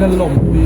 Lalawmpui.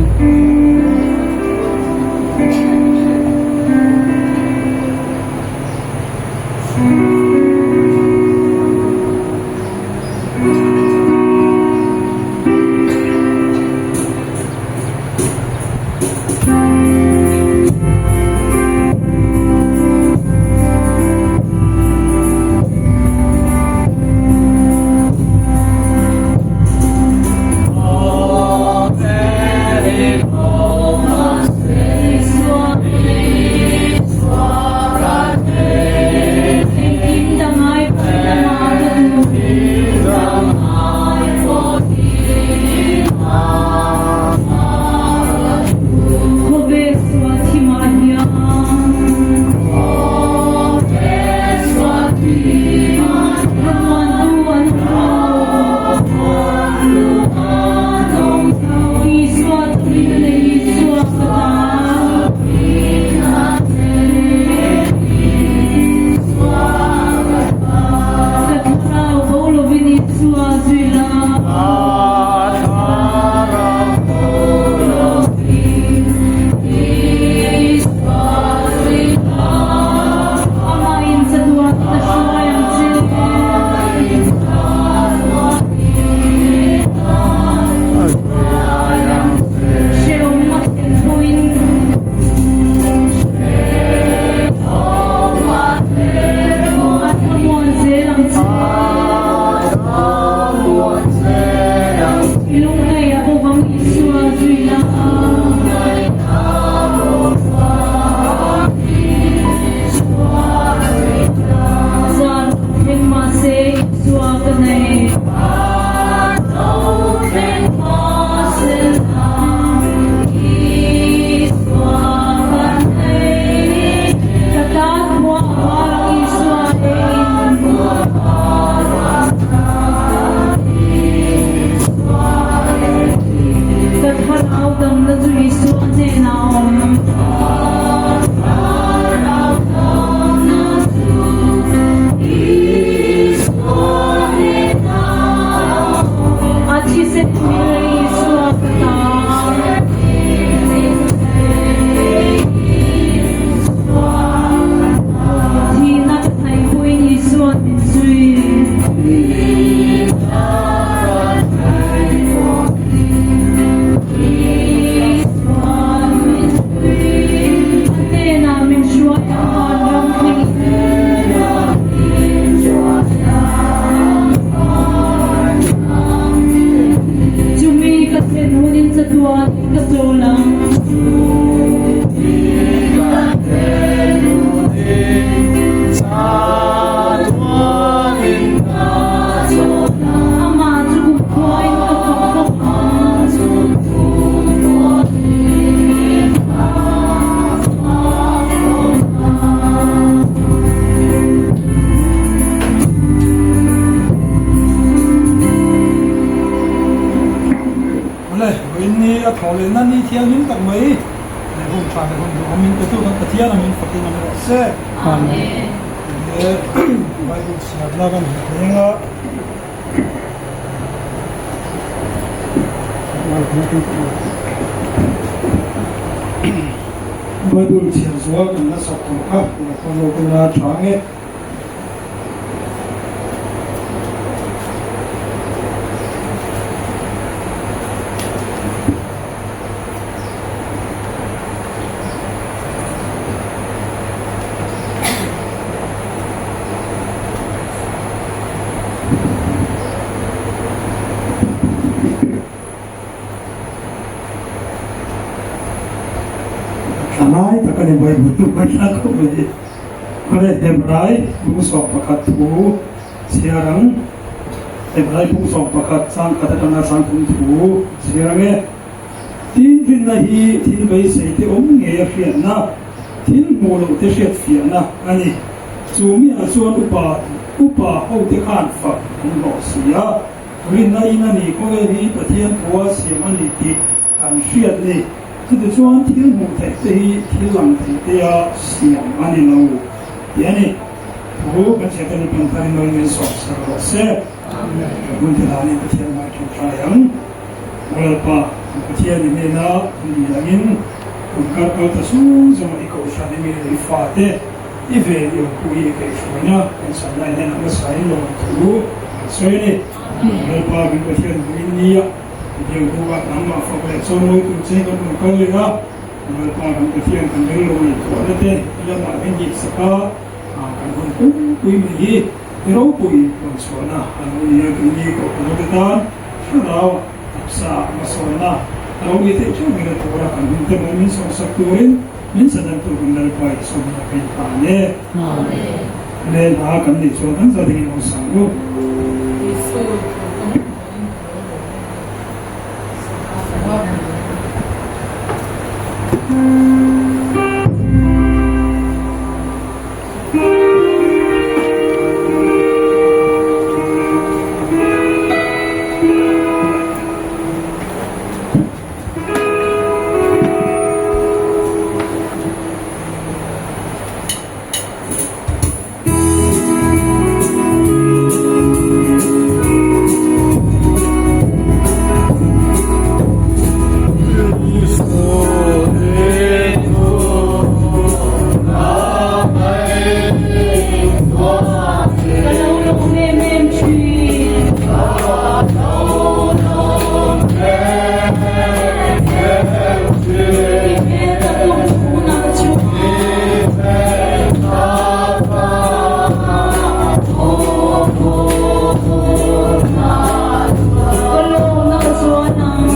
Awle, vawiin ni a thaw leh na ni thianghlim tak mai leh hun tha leh hun duhawm in petu kan Pathian ang in fakin awm rawh se. Amen. Leh Bible chhiarna kan hmu thei ang a. Bible chhiar zual kan la sak tawh kha, la lo kula tha nge. Thalai tak a ni Bible tu kan hla khawp mai. Khawle Hebrai bung 11 thu chhiar ang. Hebrai bung 11 chang khat atanga chang thum thu chhiar ang e. Tin rinna hi thil beisei te awm ngei a hriatna, thil hmuh loh te hriat fiahna a ni. Chu miah chuan upa upa hote khan fak an hlawh si a, rinna in a ni khawvel hi Pathian thua siam a ni tih kan hriat ni. Chutichuan thil hmuh theih te hi thil lang theih te a siam a ni lo tih a ni. Thu kan hriat te Lalpan tharin lo in sawm sak rawh se. Hun te danin Pathian hmai ṭawngṭai ang. Lalpa. Kan Pathian i hnena kan dil angin kum kar kal ta zung zunga i kohhran i mi leh i fate i ven i awmpui i kaihhruaina kan sanna i hnenah hmasain lawmthu kan sawi a ni. Lalpa kan Pathian buin nia i biak bukah nangmah fak leh chawngawi tur che kan rawn kal leh a, Lalpa kan Pathian kan rilru ngaihtuahna te i lamah min diksak a, kan hun pumpui mai hi i ropui rawn chhuahna a lo ni a, keini kohhranhote tan thlarau taksa hmasawnna a lo ni theih theuh mai na tura kan hun te mal min sawmsak turin min sadantu kan Lalpa Isua hmingah ka inhlan e. Amen. Hla kan neih chuan kan za dingin awm sang u. Ka lo lawm em em thin. I hmel ka tawng chhunah chuan. Ka lawmna ka chuan ang.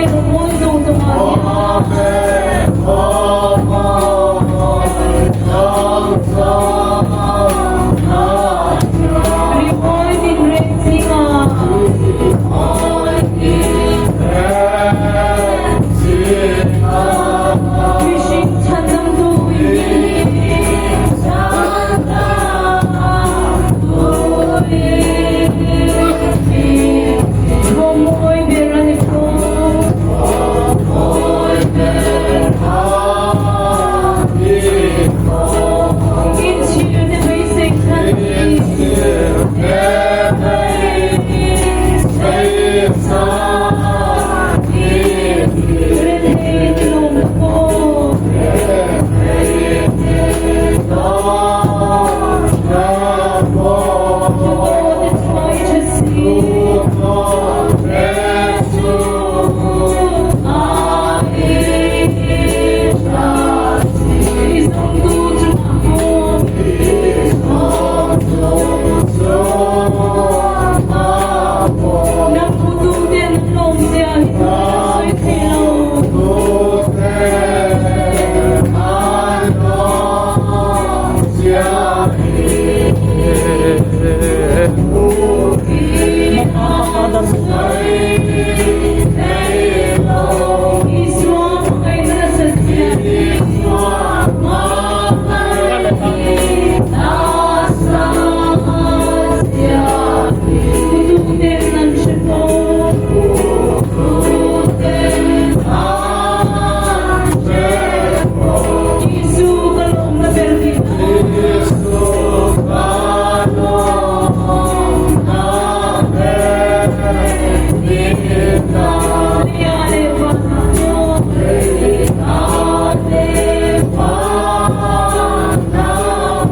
Khawvel mawi zawng zawngah hian. Rimawi tinreng zingah. Mihring chhandamtu i Khawmawi ber a ni fo. Inchhir te beisei chhan Rethei te lawmna pawh. Thu te chhuah i tha si. I zawngtu chungah pawh. Nang hmutu ten an lawm zia hi thu ka sawi thei lo. Isua hmangaihna nasat zia Hututen an hre fo. Isu ka lawmna ber hi Nia leh vanah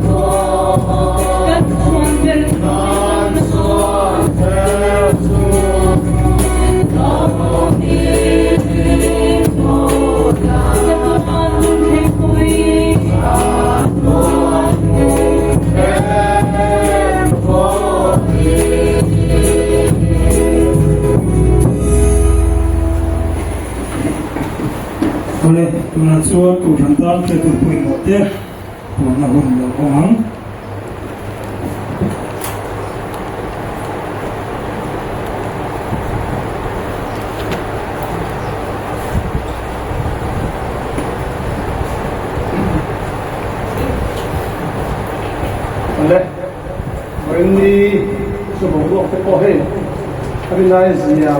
pawh. Kan chhuan ber Chatuan hun thleng pui. Awle, tunah chuan Kohhran tan hriattur pawimawh te puanna hun lo awm ang. Awle, vawiin chu boruak te pawh hei a rinai zia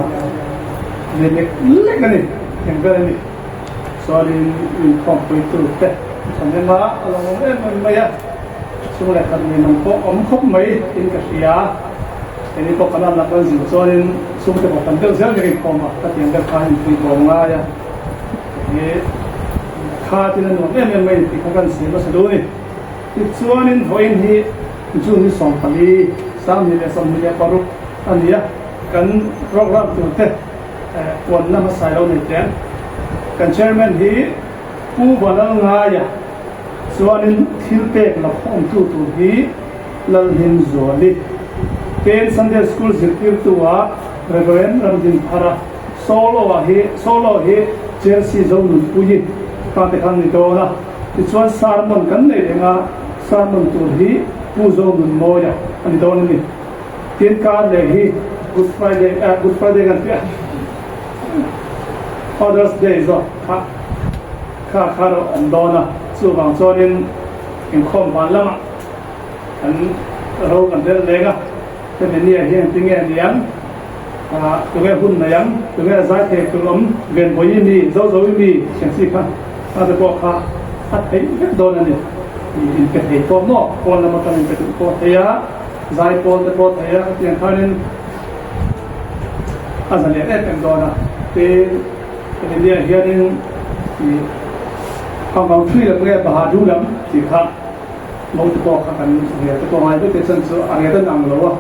nei lek lek a ni, eng vel a ni. Chuanin inkhawmpuitu te an awm em a, a lo awm em em mai a. Chhung leh khat nen ang pawh awm khawp mai in ka hria. Keini pawh kan alna kan zir chuanin chhungte pawh kan deuh zel ber inkhawm a, ka tiang deuh khan inpui bawm ngai a. He kha tin a nuam em em mai tih kha kan siam nasa duh a ni. Tichuanin vawiin hi June ni 14, 2026 a ni a, kan program tur te puanna hmasa i lo nei teh ang. Kan Chairman hi Pu Vanlalngaia chuanin thil pek la khawmtu tur hi Lalhlimzuali, Pen Sunday School zirtirtu-ah Rev. Ramdinthara, Solo-ah hi Solo hi Chelsea Zonunpuii pa te khan ni dawn a, tichuan sermon kan nei reng a, sermon tur hi Pu Zonunmawia a ni dawn a ni. Tin kar leh hi Good Friday eh Good Friday kan tih a Father's Day zawk kha kha kha rawh awm dawn a, chuvang chuanin inkhawm van lamah kan ro kan rel leng a, hemi nia hian tinge niang ah tunge hun nei ang, tunge zai thei tur awm Venbawi mi, Zozowi mi Siamsi kha a te pawh kha a theih vek dawn a ni, in pe thei pawh maw pawn lam atang in pe duh pawh thei a. Zaipawl te pawh thei a, hetiang khanin a za leh em em dawn a. Tin, hemi nia hianin ih Hangkang thui lam nge Bahadu lam tih kha mo te pawh kha kan rel te pawh ngai vek te chuan chu a rel an ang lo a.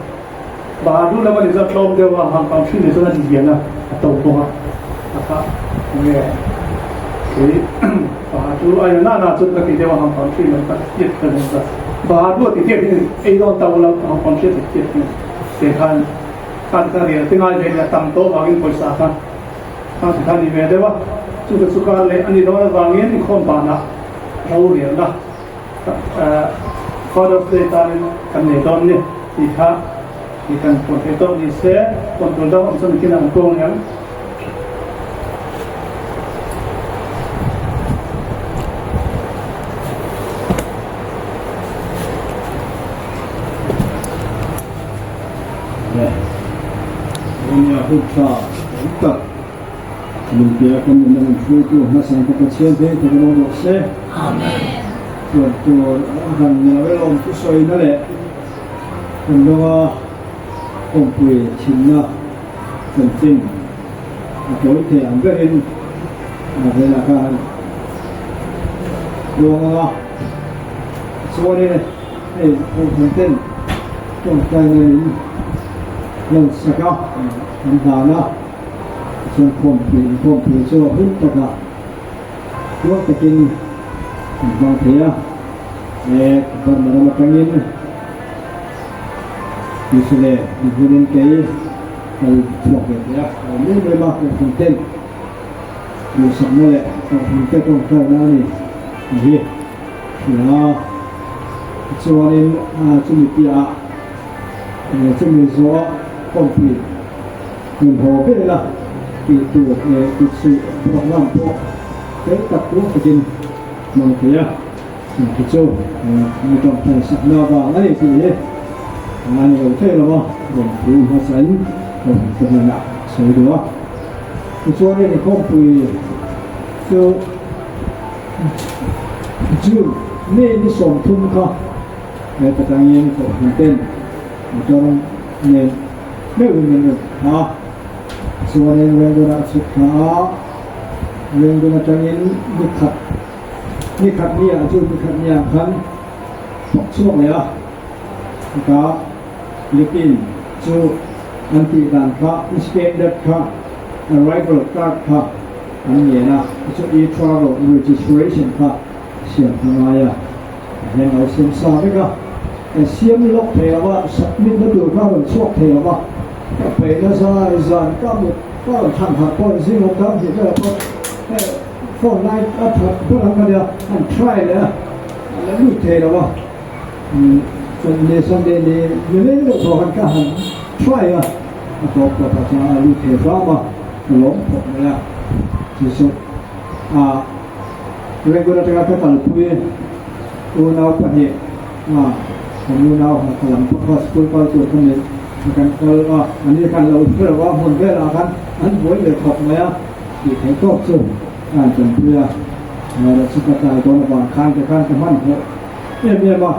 Bahadu lam a ni chuan tlawm deuh a, Hangkang thui nih chuan a lian a, a to bawk a. A kha nge kei Bahadu aia na na chuan ka ti deuh a, Hangkang thui lam ka tiat kha nen chuan Bahadu a ti tiat hi ei dawn ta ula Hangkang thui a ti tiat hi te khan kha ti kha rel te ngai ve a tam tawh vangin pawisa kha kha ti kha ni ve deuh a, chu te chu kar leh a ni dawn avangin inkhawm banah rorelna Father's Day tanin kan nei dawn ni tih kha i kan puan thei tawk ni se, puan tur dang awm chuan nikin ah kan puang ang. Le, Nia hun tha awm tak Lungpia kan nunna min hruaitu hmasa ka Pathian veng tak in awm rawh se. Amen. Tuan tur a han ni lo emaw thusawina leh kan rawnga awmpui thinna chanchin a tawi thei ang berin a velah kha han puang ang a. Chuanin hei kohhran ten tawngtaina in hlan sak a, an hlan a. Chuan khawmpui inkhawmpui chu a hun takah tuar takin an hmang thei a, he Burma ram atangin Isle ni hmunin kei kal chhuak ve thei a, a awm em em a, kohhran ten duhsakna leh kohhran te tawngtaina a ni tih hi hria a, tichuanin chumi piahah chumi zawha khawmpui Hmun haw vela tih tur leh tih suh program pawh fel tak tuar takin hmang thei a, chu chu mi tawngtai sakna vang a ni tih hi a ni lo thei lo a, rawn thu hmasain rawn ka hnenah sawi duh a. Tichuanin inkhawmpui chu June May ni 30 kha heta tangin kohhran ten motor nen Meuhin min rawn thla a, chuanin Rangoon-ah a chhuk thla a, Rangoon atangin ni khat, ni khat ni-ah chu ni khat ni-ah khan thawk chhuak leh a, heta Lipin chu an tih dan kha standard kha arrival card kha an ngen a, chu e-travel registration kha siam kha ngai a, hian lo siam sa vek a. Siam lawk thei lo va, submit na tur kha a rawn chhuak thei lo va, ka peih nasa zan ka mut ka rawn thlan harh pawh zing awm dang hnih velah pawh hei phone lai a that ber ang ka nia, an try leh a, a la lut thei lo va, chuan ni Sunday ni ni leng deuh tawh khan ka han try a, a tawp tawp ah chuan a lut thei hram a, ka lawm khawp mai a, chu chu a regular atanga ka kalpui unau pahnih. A, kan unau han kal ang pawh kha school kal tur kha ni kan kal a, a ni khan lo hre lo a, hmun velah khan an buai ve khawp mai a, tih theih tawk chu a han tanpui a, amaherawhchu ka tlai dawn avang khan tikhan ka hmanhmawh em em a.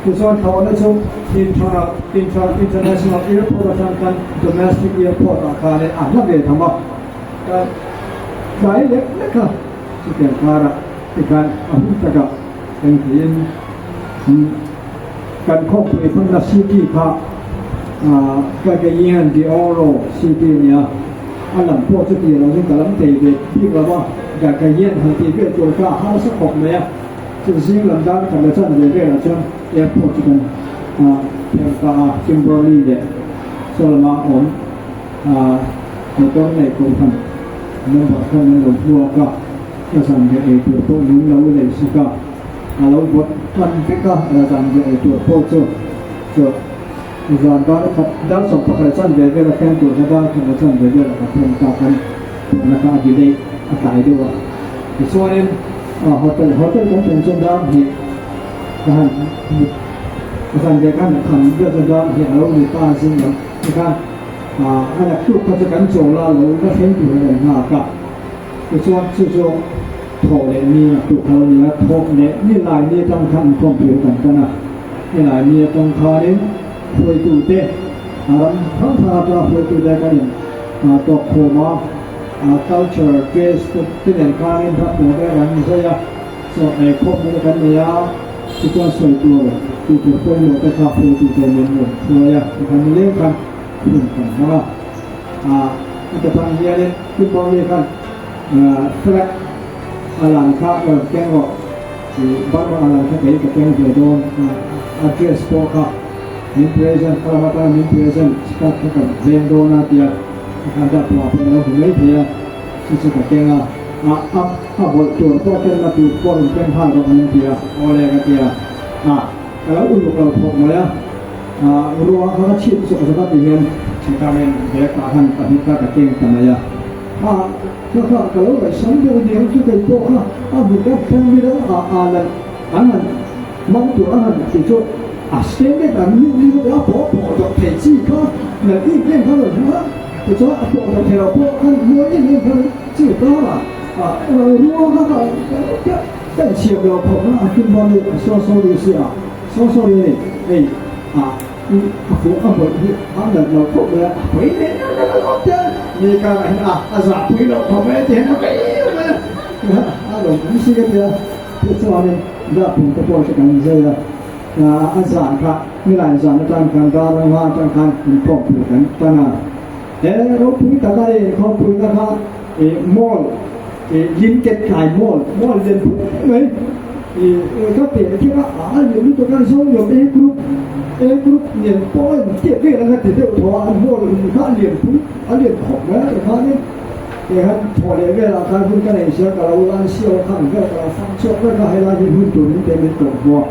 Tichuan thlawhna chu Incheon International Airport atang khan Domestic Airport ah khan a hla ve tham a, ka tlai lek lek a, chutiang karah tikhan a hun takah engtiin kan khawpui hmanna city kha Cagayan de Oro city a nia, a lam pawh chu tih lo chu ka lam thei ve bik lo va, Cagayan han tih vel tur kha a harsa khawp mai a. Chu zing lam dan khat la chan ve velah chuan airport chu kan thleng ta a, Kimberley leh saw lama awm motor nei kohhran number khan min lo hmuak a, ka zan ve ei tur pawh min lo lei sak a, a lo vawt hman vek a, la zan ve ei tur pawh chu chu zan dar khat dar 11 la chan ve vel a thleng tur kha dar khat la chan ve velah ka thleng ta kan tawhna kha a delay a tlai deuh a, tichuanin. Hotel hotel kan thlen chuan dar hnih ka han hmu ka zan ve khan tham deuh chuan dar hnih a lo ni ta zing lam tikhan a naktuk kha chu kan chawl a lo la thleng tur a kan nghak a tichuan chu chu thawh leh ni naktuk kha lo ni a thawh leh ni lai ni atang khan inkhawm tur kan tan a ni lai ni atang khanin hruaitute a ram hrang hrang atanga hruaitute kan in tawk khawm a. Culture dress te nen khanin hla pawh vel an zai a, chaw ei khawp mai te kan nei a, tichuan sawi tur tih tur pawimawh te kha hruaitu te min rawn hruai a, tikhan nileng khan hun kan hmang a. A ta tang hianin Kimberly khan flag a lan kha rawn keng rawh, Burma a lan kha kei ka keng ve dawn, a dress pawh kha min present, ka lam atanga min present skirt kha ka veng dawn a tia. Ka dah pawh ah pawh lo hmu mai thei a, chu chu ka keng a, a a a vawlh tur pawh kenna tur pawh rawn keng nghal rawh min ti a, awle ka ti a, a ka lo uluk lo thawk mai a, a ruang kha ka chhip zawk zawk a ti hian chhekhamin bag ah khan pahnih kha ka keng ta mai a, a kha kha ka lo ngaihsam deuh aniang chu kei pawh kha a hmu tak thleng mi dang a a lan an han hmang tur a han ti chu a standard an luh ni a pawh pawh dawk thei chi kha nalh em em kha rawn hmu a tichuan a pawh dawk thei lo pawh khan mawi em em kha chi kara ruang kha ka ka inchhiam lo khawp a a kim ban a so sorry si a so sorry a ni hei a a fuh a hawih hi a nalh lo khawp mai a a pawi leh nalh nalh a lawm te mi karah hian a a zahpui lo khawp mai a ti hian a pawi em mai a a lawm awm si ka tia. Tichuanin Dapung te pawh chu kan zai a, a zan kha Milai zan atang khan Daranga atang khan inkhawmpui kan tan a. He ropui taka i inkhawmpuina kha i mall i Limket Tlai Mall, mall lian pui mai i ka pian thil a, a lian lutuk a, Zawngnuam A Group, A Group nen pawh a intiat vel ang a ti deuh thaw a, an mall kha a lian pui, a lian khawp mai a tikhanin. Keihan thawh leh velah khan hun ka nei sia ka lo lan sio kha ang vel ka lo fang chhuak vek a, helai hi hun tur min pe min tawh hmuh a.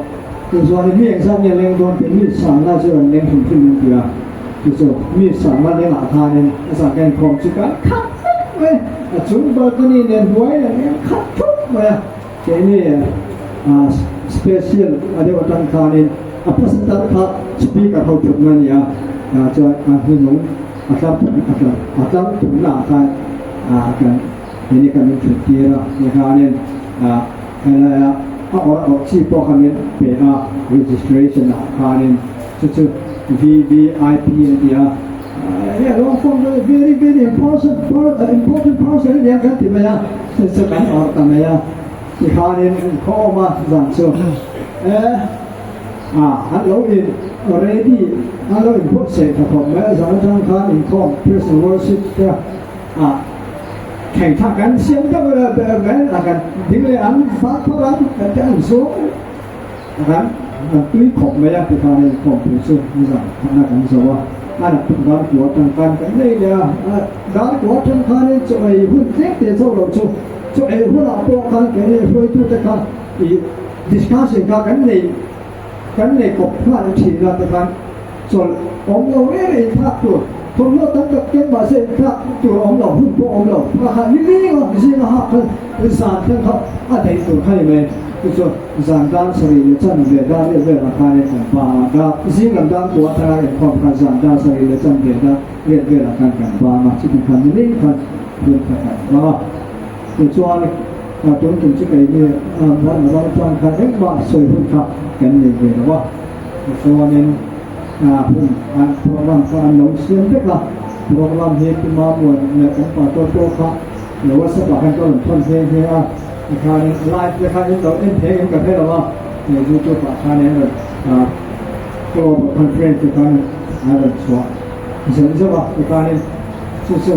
Tichuanin mi engzat nge leng dawn tih mi sangna chu rawn leng hrim hrim min ti a, tichu mi sangna lengah khanin a zan ka inkhawm chu kan khat vek mai, a chung balcony nen hnuai nen hian khat thup mai a, keini special a deuh atang khanin a pastor kha speaker ho thutna a ni a, chuan a hnuhnung. A tlar thum a tlar a tlar thumna ah khan ah kan heni kan in thut tir a ni khanin ah helaia a awrh awrh chi pawh kha min pe a registration ah khanin chu chu VVIP an ti a hei a long form chu very very important important person a nia kan ti mai a chu chu kan awrh ta mai a tikhanin inkhawm a zan chu eh. A, an lo in ready, an lo in buatsaih tha khawp mai a, zan atang khan inkhawm praise and worship te a thleng thlak kan siam deuh a mai a, kan ding leh an fah phawt ang kan ti an zawng kan an tui khawp mai a, tikhan inkhawm pui chu nizan khatna kan zo a, a naktuk dar kua atang khan kan nei leh a, dar kua atang khanin chaw ei hun tlem te chauh loh chu chaw ei hunah pawh khan keini hruaitute kha I discussion kha kan nei kan nei kawp nghal thin a tikhan chawlh awm lo reng reng inthlak tur thawmhnaw tam tak ken mahse inthlak tur awm lo hun pawh awm lo kha kha ni leng a zing a hak khan zan thleng kha a daih tur kha ni mai chu chu zan dar sarih leh chan ve dar riat velah khanin kan pa a dar zing lam dar kua atanga inkhawm khan zan dar sarih leh chan ve dar riat velah khan kan bang a chuti khan ni leng khan hun kha kan hmang a. Tichuan, tun tum chu keini Burma ram atang khan engmah sawi hun kha kan nei ve lo a. Tichuanin hun program kha an lo siam vek a, program hi Pu Mamuan leh kan pastor pawh kha WhatsApp ah khan ka rawn thawn nghe nghe a, tikhanin live te khan in lo en thei em ka hre lo a, youtube ah khan an rawn global conference te khan an rawn chhuah zeuh zeuh a, tikhanin chu chu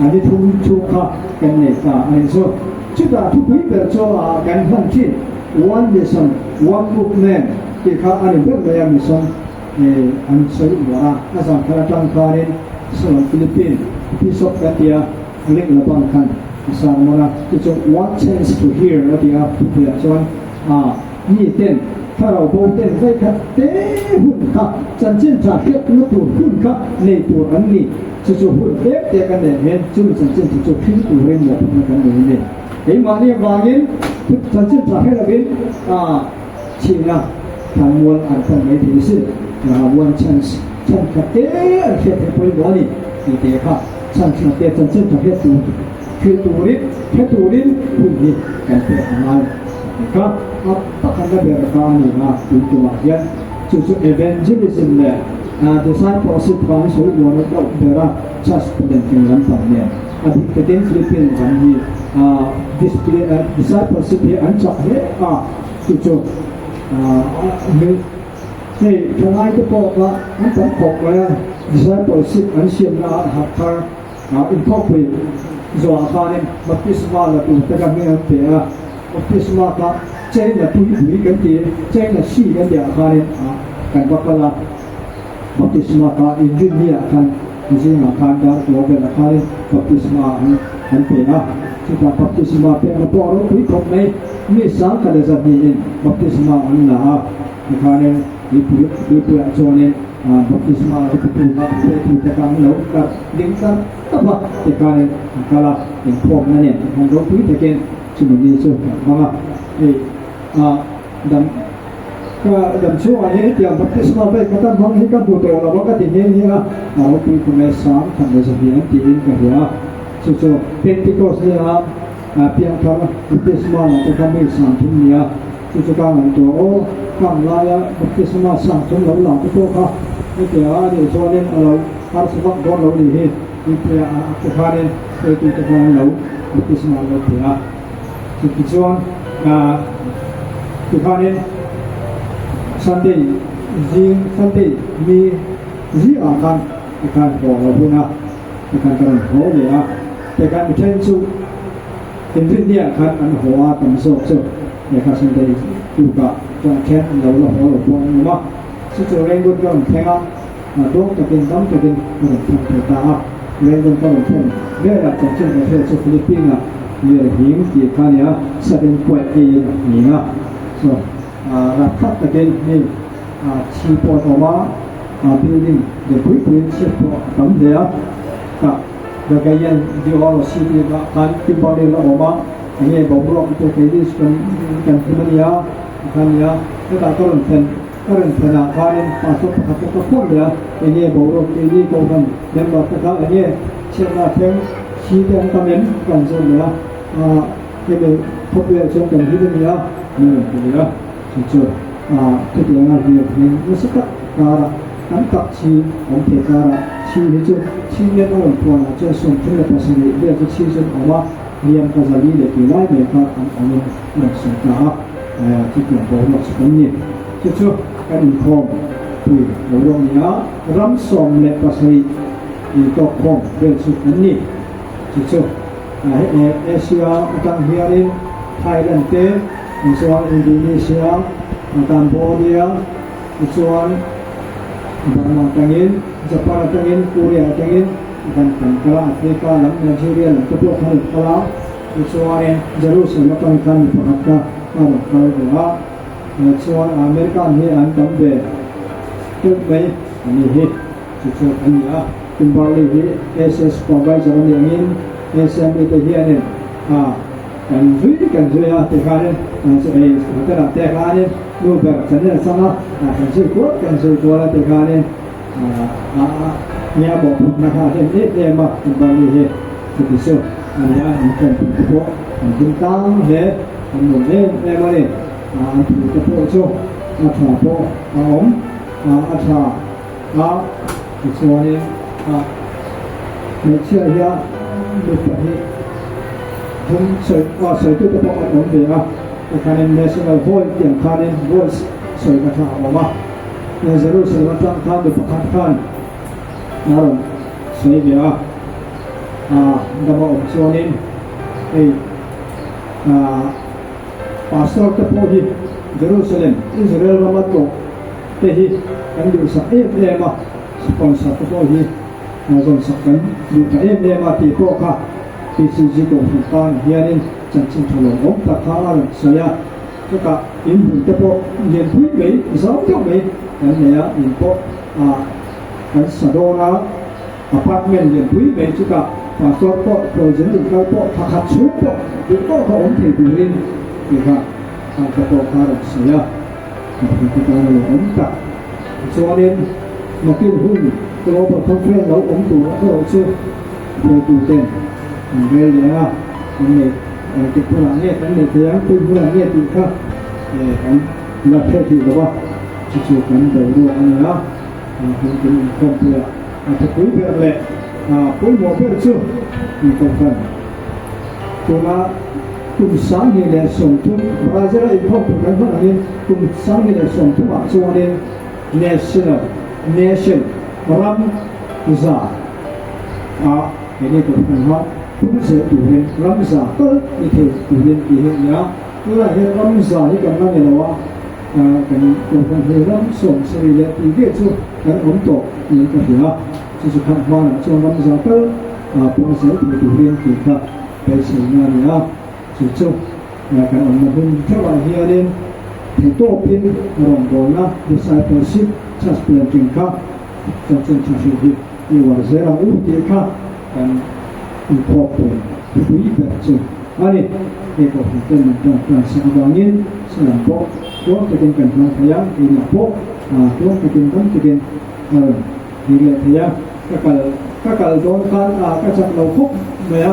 a ni thum chhung kha kan nei ta a nih chu. Chutah thupui ber chu kan hman thin One Mission, One Movement tih kha a ni ber mai a, mission an sawi uar a, a zan khat atang khanin Solon Philippine Bishop kan ti a, Rick Laban khan a sermon a, chu chu One Chance to Hear a ti a, thupuiah chuan mi ten thlarau bo ten vei khat te hun kha chanchin tha hriatna tur hun kha nei tur an ni, chu chu hun tlem te kan neih hian chumi chanchin tha chu thil turin mawhphurhna kan nei a ni. Keimahni avangin chanchin tha hre lovin chhina thlanmual an pan mai thei sin, one chance chhan khat te an hriat theih pawimawh a ni tih te kha chhan khat te chanchin tha hriat tur hrilh turin hre turin hun hi kan pek a ngai tih kha a pakhatna ber kha a ni a, tun tumah hian chu chu evangelism leh discipleship kha an sawi uar deuh ber a, church palen lampang nen. A bik takin Philippine ram hi discipleship hi an chak hle a, chu chu hei thalai te pawh kha an tam khawp mai a, discipleship an siamna ah harh thar inkhawmpui zawhah khanin baptisma la tur te kha hming an pe a, baptisma kha China tuipui kan ti, China Sea kan tih ah khanin kan va kal a. Baptisma kha inrinni ah khan zingah khan dar kual velah khanin baptisma an pe a, chutah baptisma pekna pawh a ropui khawp mai, mi sangkhat leh zahnihin baptisma an la a, tikhanin mipui tuipuiah chuanin baptisma lo petu kha petu te kha an lo kal ding tlat tlat a, tikhanin an kal a, inkhawmna nen tikhan ropui takin chumi ni chu an hmang a, hei dam. Ka dam chhungah hian hetiang baptisma vel ka tan hmang hi ka hmu tawh lo a ka ti nghe nghe a, a ropui khum e sang khat leh zahnih an tiin ka hria a, chu chu Pentecost nia piangthar baptisma lah te kha mi sang thum nia, chu chu ka ngaihtuah aw, khang laia baptisma sang thum lo lang te pawh kha hetiang a nih chuanin a lo harsa vak dawn lo nih hi tih te khanin hruaitute khan an lo baptisma an lo pe a. Chutichuan tikhanin Sunday zing Sunday ni zingah khan tikhan haw lo hun a, tikhan ka rawn haw leh a, tikhan mi then chu inrinniah khan an haw a tam zawk chu lehkha Sunday tukah chuan a then an lo la haw lo pawh an awm a, chu chu Rangoon ka rawn thleng a, dawng takin dam takin ka rawn thleng thei ta a, Rangoon ka rawn thlen velah chanchin ka hriat chu Philippine-ah Lirhing tih kha a nia, sudden quake eiin a hming a, so rapthlak takin hei chhi pawh an awm a, building lian pui puiin chhiat pawh a tam hle a, tah Cagayan de Oro city ah khan Kimberley la awm a, enge boruak te keini chu kan kan hlim a nia kha a nia, hetah ka rawn thlen ka rawn thlen ah khanin pastor pakhat te ka phawt leh a, enge boruak keini kohhran member te kha enge chhiatna a thleng. Thi te an tam em? Ka han zawt leh a, aah hemi khawpuiah chuan kan hlim a ni a, min rawn ti leh a, chu chu aah chutianga hlir hming nasa tak karah tam tak thi awm thei karah thi hi chu thi lian a rawn puanah chuan 37 vel chu thi chu an awm a, hliam ka zali leh tih lai mai kha an awmin a rawn sawi ta a, chutiang boruak chu kan ni. Chu chu kan inkhawm pui boruak a ni a, ram 17. Intawk khawm vel chu an ni. Chu chu Asia atang hianin Thailand te, chuan Indonesia, Cambodia, tichuan Burma atangin, Japan atangin, Korea atangin kan kan kal a, Africa lam, Nigeria lam te pawh khan an kal a, tichuanin Jerusalem atang khan mi pakhat kha a rawn kal ve a, chuan American hi an tam ve teuh mai a ni hi. Chu chu a ni a, Kimberly hi SS supervisor a nih angin SME te hianin a kan zui kan zui a tikhanin chu ei hotel ah te khanin nu ber channel chang a kan zui kual kan zui kual a tikhanin a nia mawhphurhna kha a hlen em em a Kimberly hi chuti chu a ni a, an kawmpui te pawh an hlim tlang hle an nuam em em a ni, an thu te pawh chu a tha pawh a awm. a tha a, tichuanin hmeichhia hian mi pahnih thum sawi ah sawitute pawh an awm ve a, tikhanin National Hall tih ang khanin voice sawina kha a awm a, Jerusalem atang khan mi pakhat khan a rawn sawi ve a, dama awm chuanin hei ah. Pastor te pawh hi Jerusalem, Israel rama tlawh te hi kan duhsak em em a, sponsor te pawh hi zawnsak kan duh ta em em a tih pawh kha PCG Kohhran tan hianin chanchin tha lo awm tak kha a rawn sawi a. Chutah in hmun te pawh lianpui mai, zau deuh mai kan nei a, in pawh kan sa dawn a. Apartment lianpui mai chutah pastor pawh khualzin inkal pawh thla khat chhung pawh duh tawk a awm thei turin tih kha tangka pawh kha a rawn sawi a, Kohhran tan a lo awm tak. Tichuanin nakin hun Global Conference lo awm tur erawh chu hruaituten an rel leh a, kan neih engtik hunah nge kan neih thei ang, tun hunah nge tih kha kan la hre thei lo va, chu chu kan boruak a ni a. Hun kan inkhawmpui a, a thupui ber leh a pawimawh ber chu inkohhran. Tuna kum 2030 Brazil a inkhawmpui kan hman angin kum 2030 ah chuanin National, Nation, ram za ah enge kohhran kha phun zel turin ram za tal ni thei turin tih hi a ni a. Tunah hian ram za hi kan la ni lo a. Kan kohhran hi ram 70 leh tih vel chu kan awm tawh niin ka hria a, chu chu khat hmanah chuan ram za tal pawh zel thei turin tih kha beiseina a ni a, chu chu kan awmna hmun theuhah hianin theihtawpin rawngbawlna discipleship church planting kha chanchin tha hrilh hi i uar zel ang u tih kha kan inkhawpui hrui ber chu a ni. Hei kohhran ten min tan tan sak avangin salam pawh tluang takin kan hmang thei a, keimah pawh tluang takin dam takin a rawn kir leh thei a. Ka kal ka kal dawn khan ka chak lo khawp mai a,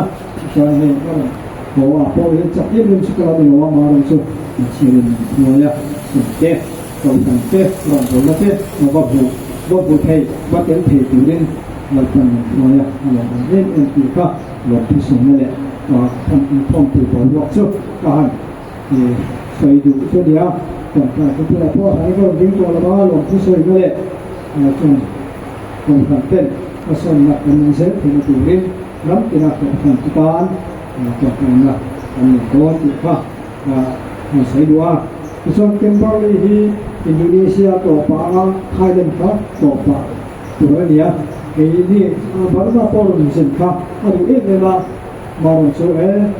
chuan hei ka rawn haw a pawh hian chak em em chu ka lo ni lo a, Maram chu min chhirin min hnuai a, sawmte kohhran te rawn bawlna te va hmuh va hmu thei va tel thei turin Lalpan min hnuai a, a lo awm em em tih kha lawmthusawnna leh kan inkhawmpui boruak chu ka han sawi duh chu a ni a. Tawngtai ka bulah pawh a rawn ding tawh lo a, lawmthusawnna leh chung kohhran ten hmasawnna kan nei zel theihna turin ram tina kohhran te tan tawngtaina kan nei dawn tih kha han sawi duh a. Tichuan Kimberley hi Indonesia tawpah a, Thailand kha tawpah. Tur a ni a, kei ni Burma pawh rawn zin kha a duh em em a, Maron chu e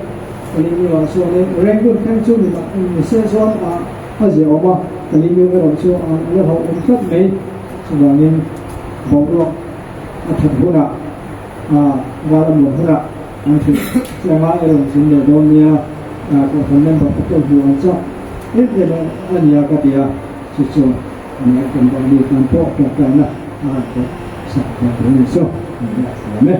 Kalimiu ah chuan in Rangoon thleng chu ni ni se chuan a a zia awm a, Kalimiu erawh chu a la hlauh awm tlat mai, chuvangin boruak a that hunah a ral a muan hunah an hrilh chiang a, i rawn zin leh dawn nia, kohhran member te pawh hmuh an chak em em a nia ka ti a, chu chu. Nia kan mahni tan pawh tawngtaina a han pawh sak theih tur a ni chu an hriat thiam e.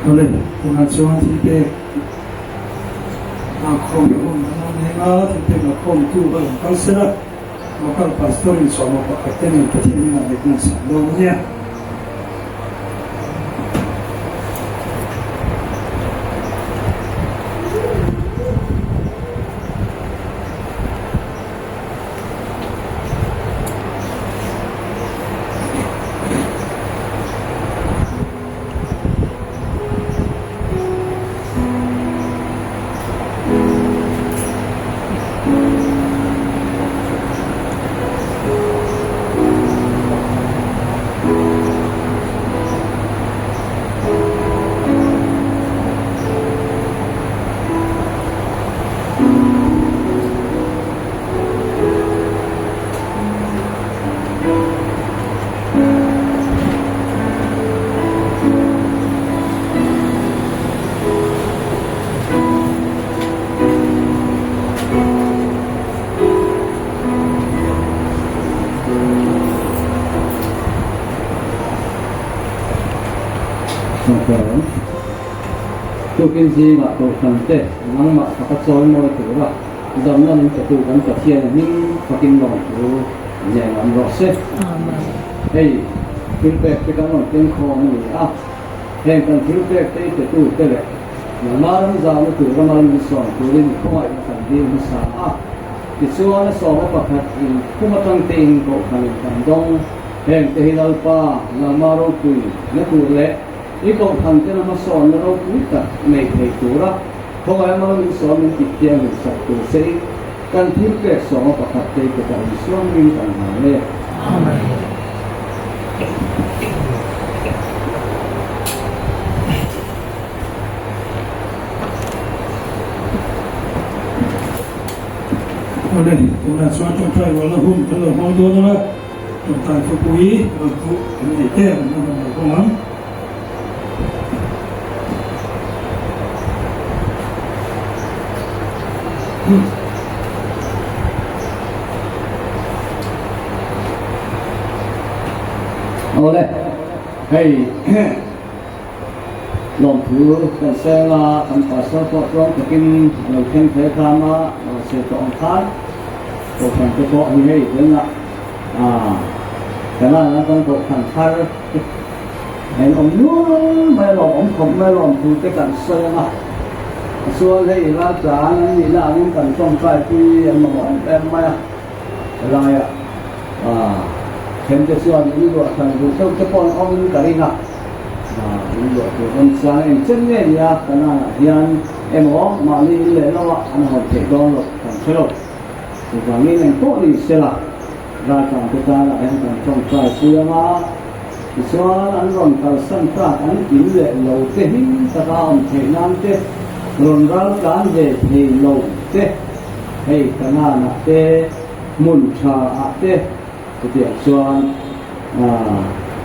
Awle, tunah chuan thilpek lak khawm a hun a lo neng a, thilpek la khawmtu a rawn kal sela, local pastor in sawma pakhat te nen Pathian inah lehna an siam dawn a nia. Tukin zingah Kohhran te nangmah faka chawi mawi tura damna min petu kan Pathian hming fakin lawmthu nen awm rawh se. Hei thil pek te kan rawn keng khawm a ni a, heng kan thil pek te i petu te leh nangmah ram zauna tura mal min sawm turin i khawngaihna kan dil hmasa a. Tichuan a sawma pakhat in khum atang tein Kohhran in kan dawng. Heng te hi Lalpa nangmah ropui na tur leh i Kohhran te lama sawnna ropui tak nei thei tura khawngaih mal min sawm min tih thiang in sak tur se in kan thil pek sawma pakhat te ke kan insuam ring kan hlan e. Amen. Awle, tunah chuan tawngtai rualna hun kan lo hmang dawn ang a, tawngtai khawpui rawn pawh kan nei te an la hman lo bawk ang. Awle, hei Lawmthu kan seng a, kan pastor pawh tluang takin a lo thleng thei hram a, a lo sawi tawh ang khan Kohhran te pawh hi hei tunah kan an kan Kohhran thar en awm nual mai a lawmawm khawp mai a lawmthu te kan sawi ang a, chuan hei raltlan an nihna angin kan tawngtai pui an mamawh em em mai a, helaiah then te chuan in luah hran duh deuh te pawh an awmin ka ring a. In luah tur rawn chuan eng chen nge nia Kanaan-ah hian emaw mahni in leh loah an hawn theih dawn loh kan hre lo. Chuvangin eng pawh ni sela raltlan te tanah hian kan tawngtai pui ang a, tichuan an rawn kalsan tak an in leh lo te him taka awm theih nan te, rawn raltlan ve thei lo te hei Kanaan-ah te hmun tha-ah te, Chutiang chuan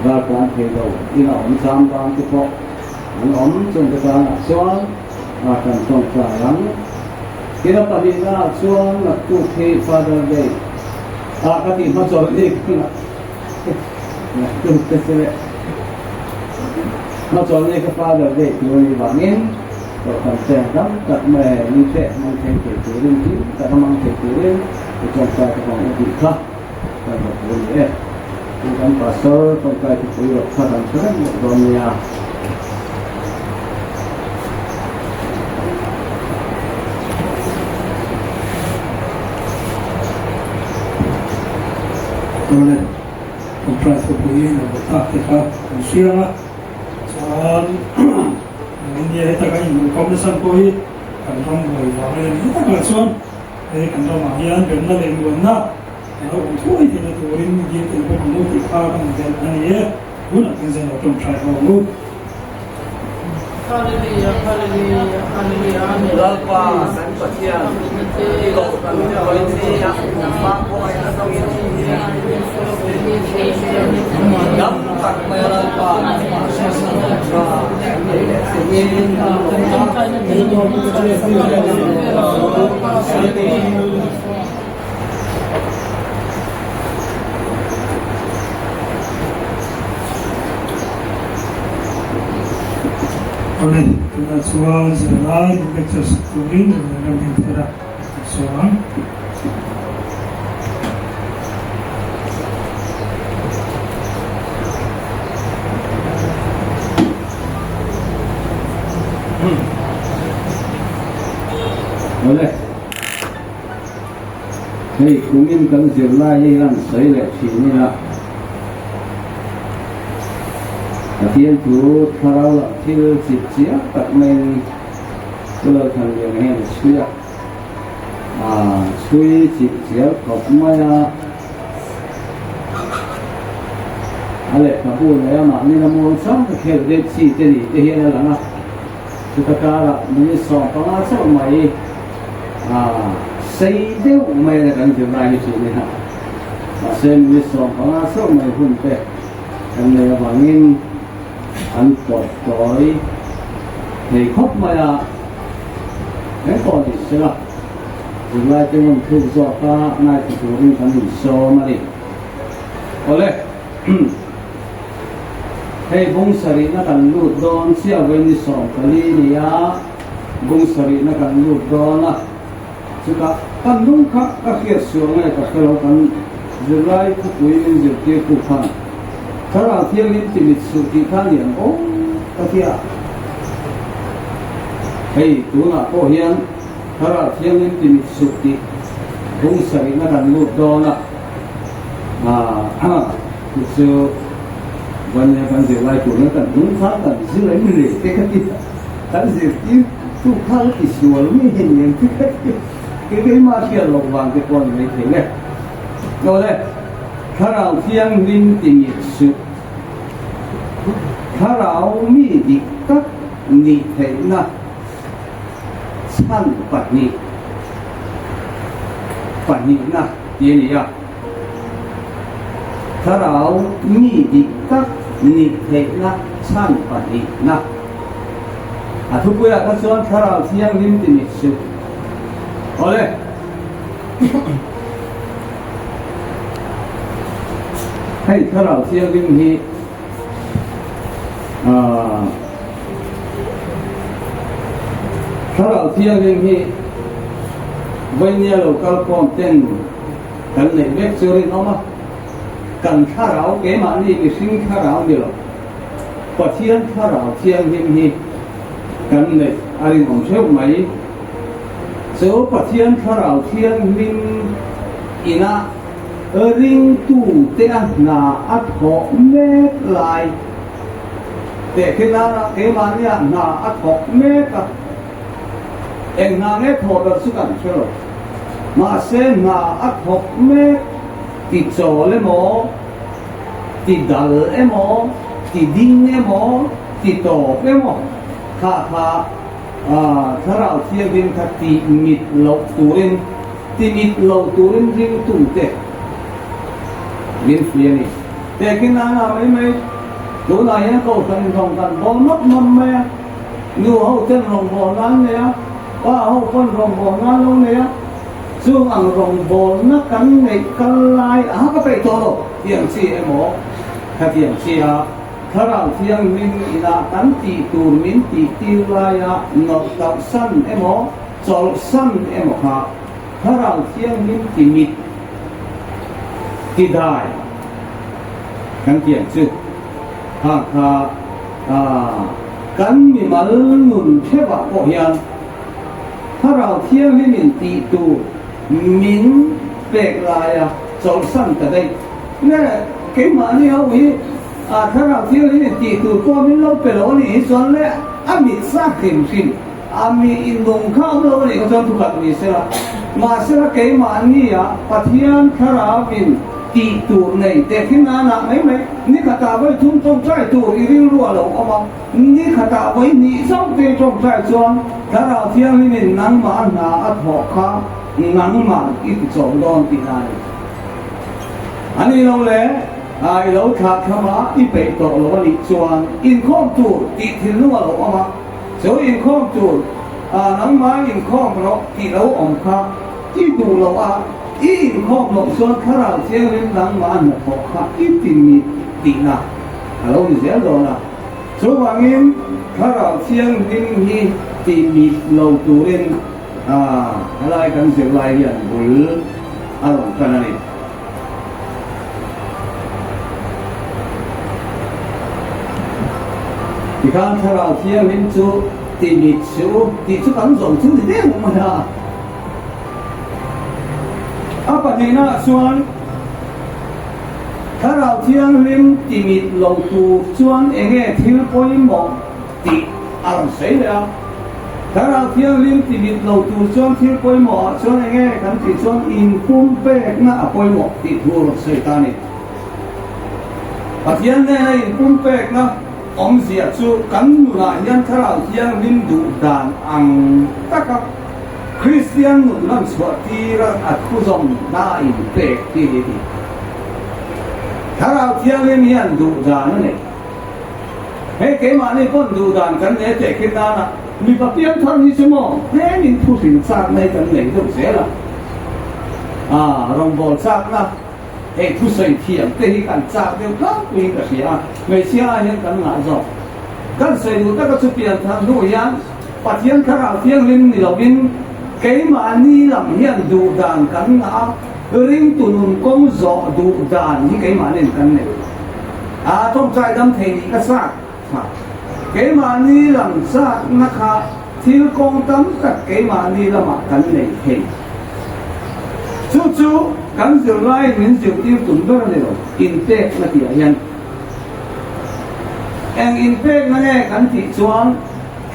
raltlan thei lo in a awm chang bang te pawh an awm chung te tanah chuan kan tawngtai ang. Tin a pahnihna ah chuan naktuk hi Father Day ah ka tih hma chawlh ni ka naktuk te chu leh hma chawlh ni ka Father Day tur a nih vangin Kohhran te dam tak mai ni te hmang thei thei turin hlim taka hmang thei turin i tawngtai ka hmang a tih kha. Kan va pui e. Tin kan pastor tawngtai thupui rawh kha kan hre reng bawk dawn nia. Awle, tawngtai thupui lo va tak te kha kan hria a, chuan India heta kan inhmuhkhawm nasa pawh hi kan ram buai vang a ni takah chuan He kan ramah hian remna leh muanna a lo awm thuai theihna turin dil tel bawk ang u tih kha kan belh a ni e. Tunah kan zan lo tawngtai ho ang u. Lalpa kan Pathian, i lohkan vawinia hmakhawhna dawngin dam tak mai a Lalpa tha nei leh chungin kan lawm a. Awle, tunah chuan zirlai lecture sak turin ram heng thar a sawi ang. Awle, hei kumin kan zirlai hi han sawi leh thin ila, Pathian thu thlarau lah thil chip chiang tak maiin Pu Lalthanliana hian a chhui a, a chhui chip chial khawp mai a. A lehkhabu leh a mahni la muang chang ka khel ve chi te ni te hian a lang a, chuta karah minute 15 chauh mai sei deuh mai a kan zir lai hi chu ni a, mahse minute 15 chauh mai hun te kan nei avangin an pawt tawi thei khawp mai a, engpawh ni sela zirlai te ngun thluk zawk a ngaithla turin kan insawm a ni. Awle, hei bung sarihna kan lut dawn chiah vawi ni 14 ni a. Bung sarihna kan lut dawn a, chutah kan hnung kha ka hriat sual nge ka hre lo kan zirlai thupui min zirtirtu khan Thlarau Thianghlim ti mit suh tih kha ni ang aw ka ti a. Hei tunah pawh hian Thlarau Thianghlim ti mit suh tih bung sarihna kan lut dawn a, aah chu chu Vania kan zirlai turna kan hnung kha kan zir em le te ka ti a. Kan zirtir tu kha la ti sual nge hi ni ang tih kei keimah hriat loh vang te pawh a ni mai thei le. Awle, Thlarau Thianghlim ti mit suh. Thlarau mi dik tak nih theihna chhan pahnih pahnihna ti a ni a. Thlarau mi dik tak nih theihna chhan pahnihna. A thupuiah kha chuan Thlarau Thianghlim ti mit suh. Awle. Hei Thlarau Thianghlim hi aah Thlarau Thianghlim hi Vainia lo kal khawm ten kan neih vek chu rinawm a, kan thlarau keimahni mihring thlarau ni lo. Pathian Thlarau Thianghlim hi kan neih a rinawm theuh mai. Chu Pathian Thlarau Thianghlim ina ringtute a hna a thawh mek lai teh khi nana keimahnia hna a thawk mek a, eng hna nge thawh ber chu kan hre lo. Mahse hna a thawk mek ti chawl emaw, Ti dal emaw, ti ding emaw, ti tawp emaw, kha kha Thlarau Thianghlim kha ti mit loh turin, ti mit lo turin ringtute min fui a ni. Tehkin nana mai mai, tunah hian Kohhran inhawng kan bawl map map mai a, nu ho ten rawngbawlna an nei a, pa ho pawn rawngbawlna an lo nei a, Chung ang rawngbawlna kan neih kal lai a ka peih tawh lo tih ang chi emaw khatiang chi a Thlarau Thianghlim inah kan tih tur min tih tir laia nawrh tauh san emaw chawlh san emaw kha Thlarau Thianghlim ti mit ti dai kan tih ang chu kha kha kan mimal nun theuhah pawh hian Thlarau Thianghlimin tih tur min pek laia chawlhsan ta daih. Nge keimahni ho hi a Thlarau Thianghlimin tih tur pawh min lo pe lo a nih hi chuan le a mit sa hrim hrim a mi innung kha awm lo a nih kha chuan thukhat ni sela. Mahsela keimahnia Pathian Thlarauin tih tur nei teh hi nanah mai mai ni khatah vawi thum tawngtai tur i rilru a lo awm a. Ni khatah vawi hnih zauh te tawngtai chuan Thlarau Thianghlimin nangmah a hna a thawh kha nangmah i ti chawm dawn tih na a ni. A ni lo le, i lo thlah tham a, i peih tawh lo a nih chuan inkhawm tur tih thinlung a lo awm a, chu inkhawm tur nangmah inkhawm rawh tih lo awm kha i duh loh a, i inkhawm loh chuan Thlarau Thianghlim nangmah a hna thawh kha i ti mit tihna a lo ni zel dawn a. Chuvangin Thlarau Thianghlim hi ti mit lo turin helai kan zirlai hian bul a rawn tan a ni. Tikhan Thlarau Thianghlim chu ti mit suh u tih chu kan zawm chu ni deuh mai a. A pahnihnaah chuan Thlarau Thianghlim ti mit lo tur chuan enge thil pawimawh tih a rawn sawi leh a. Thlarau Thianghlim ti mit lo tur chuan thil pawimawh ah chuan enge kan tih chuan inpumpekna a pawimawh tih thu a rawn sawi ta a ni. Pathian hnena inpumpekna awmzia chu kan nunah hian Thlarau Thianghlim duh dan ang taka Kristian nun lan chhuah tira a thu zawm hna inpek tih hi ti. Thlarau Thianghlim hian duh dan a nei. Hei keimahni pawn duh dan kan nei teh khi nana mipa piangthar hi chu maw tlemin thu hrim chakna hi kan nei deuh zel a. Aa rawngbâwl chakna hei thusawi thiam te hi kan chak deuh tlangpuiin ka hria a, hmeichhia ai hian kan ngah zawk. Kan sawi duh taka chu pianthar hnu hian. Pathian Thlarau Thianghlim ni lovin keimahni lam hian duh dan kan ngah a, ringtu nun kawng zawh duh dan hi keimahniin kan nei. A tawngtai dam thei nih ka chak kha. Keimahni lam chakna kha thil kawng tam tak keimahni lamah kan nei thei. Chu chu kan zirlaiin min zirtir tum ber a ni lo, inpekna tihah hian. Eng inpekna nge kan tih chuan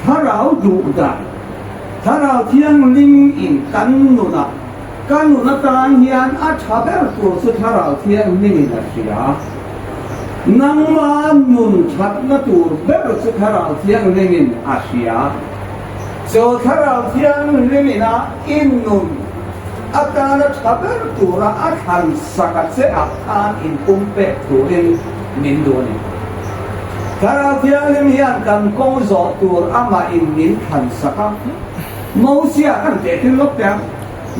Thlarau duh dan, Thlarau Thianghlim in kan nunah, ka nun atan hian a tha ber tur chu Thlarau Thianghlim in a hria. Nangma nun thatna tur ber chu Thlarau Thianghlim in a hria. Chu Thlarau Thianghlim ina i nun atana tha ber tura a thlan sak a che ah khan inpumpek turin min duh a ni. Thlarau Thianghlim hian kan kawng zawh tur amah in min thlan sak a. Mosia kan tehtir lawk teh ang.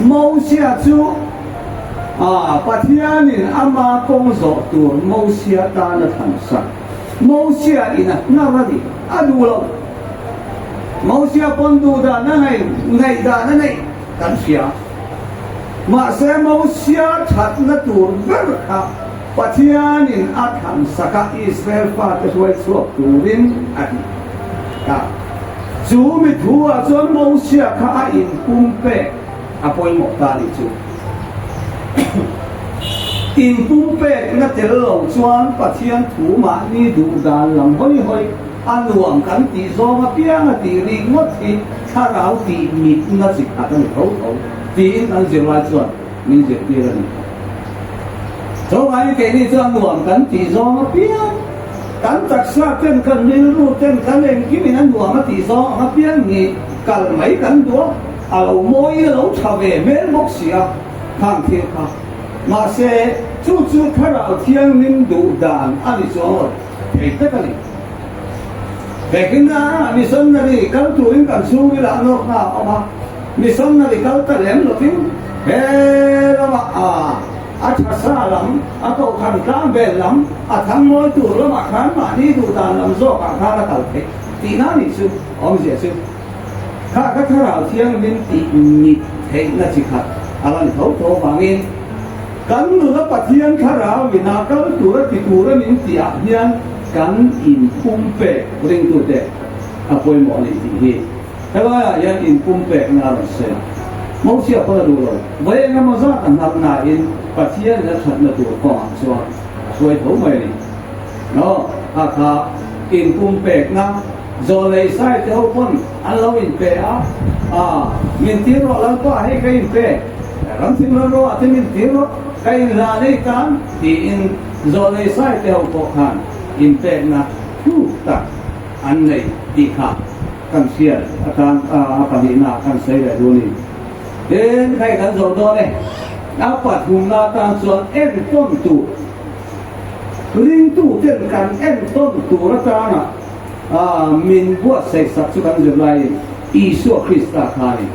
Mosia chu Pathianin ama kawng zawh tur Mosia tan a thlan sak. Mosia in a hnar a ni, a duh lo. Mosia pawn duh dan a nei, ngaih dan a neih kan hria. Mahse Mosia thatna tur ber kha Pathianin a thlan sak a, Israel fate hruai chhuak turin a ti ta. Chu mi thu ah chuan Mosia kha a inpumpek a pawimawh ta a nih chu. Inpumpekna tel lo chuan Pathian thu mahni duh dan lam hawi hawi a nuam kan tih zawng apiang a tih rik ngawt hi thlarau tih mitna chi khat a ni tho tho tiin kan zirlai chuan min zirtir a ni. Chuvangin keini chuan nuam kan tih zawng apiang, kan taksa ten, kan rilru ten, kan engkimin a nuam a tih zawng ang apiang hi kal mai kan duh a, a lo mawiin a lo tha ve hmel bawk si a, khang thil kha. Mahse, chu chu Thlarau Thianghlim duh dan a ni chuang lo thei tak a ni. Hekina missionary kal turin kan chhungil ah nawrhna a awm a, missionary kal ta lem lovin he lamah a a tha sa lam, a kohhran tlang vel lam, a thang mawi tur lamah khan mahni duh dan lam zawkah khan a kal theih tihna nih chu awmzia chu. Kha ka Thlarau Thianghlim tih mit theihna chi khat a la ni tho tho avangin kan nuna Pathian Thlarau ina kal tura ti tura min tih ah hian kan inpumpek ringtute a pawimawh a ni tih hi helaiah hian inpumpekna a rawn sawi a. Mosia pawn a duh lo, vawi engemaw zat a hnar nain Pathian in a thatna tur kawngah chuan a hruai tho mai a ni. Aw, kha kha inpumpekna. Zawlei sai te ho pawn an lo inpe a, a min tir rawh Lalpa hei ka inpe, ram thim ram ro ah te min tir rawh, ka inhlan ei tan tiin zawlei sai te ho pawh khan inpekna thu tak an nei tih kha kan hriat atan a pahnihna kan sawi leh duh a ni. Tin, hei kan zawh dawn e, a pathumna atan chuan entawn tur, ringtuten kan entawn tur atana, A min buatsaih sak chu kan zir laiin Isua Krista kha a ni.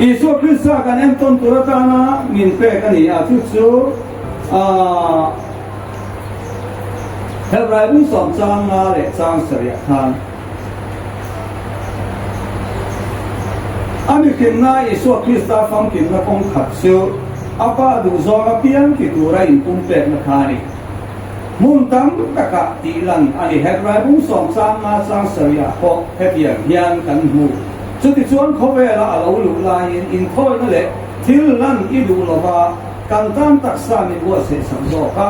Isua Krista kan entawn tur atana min pek a ni a, chu chu Hebrai bung sawm chang nga leh chang sarih khan a mihrinna Isua Krista famkimna kawng khat chu a Pa duhzawng apiang ti tura inpumpekna kha a ni. Hmun tam takah tih lan a ni. Hebrai bung sawm chang nga chang sarihah pawh hetiang hian kan hmu. Chutichuan khawvela a lo luh laiin inthawina leh thil lan i duh lova kan tan taksa min buatsaih sak zawk a,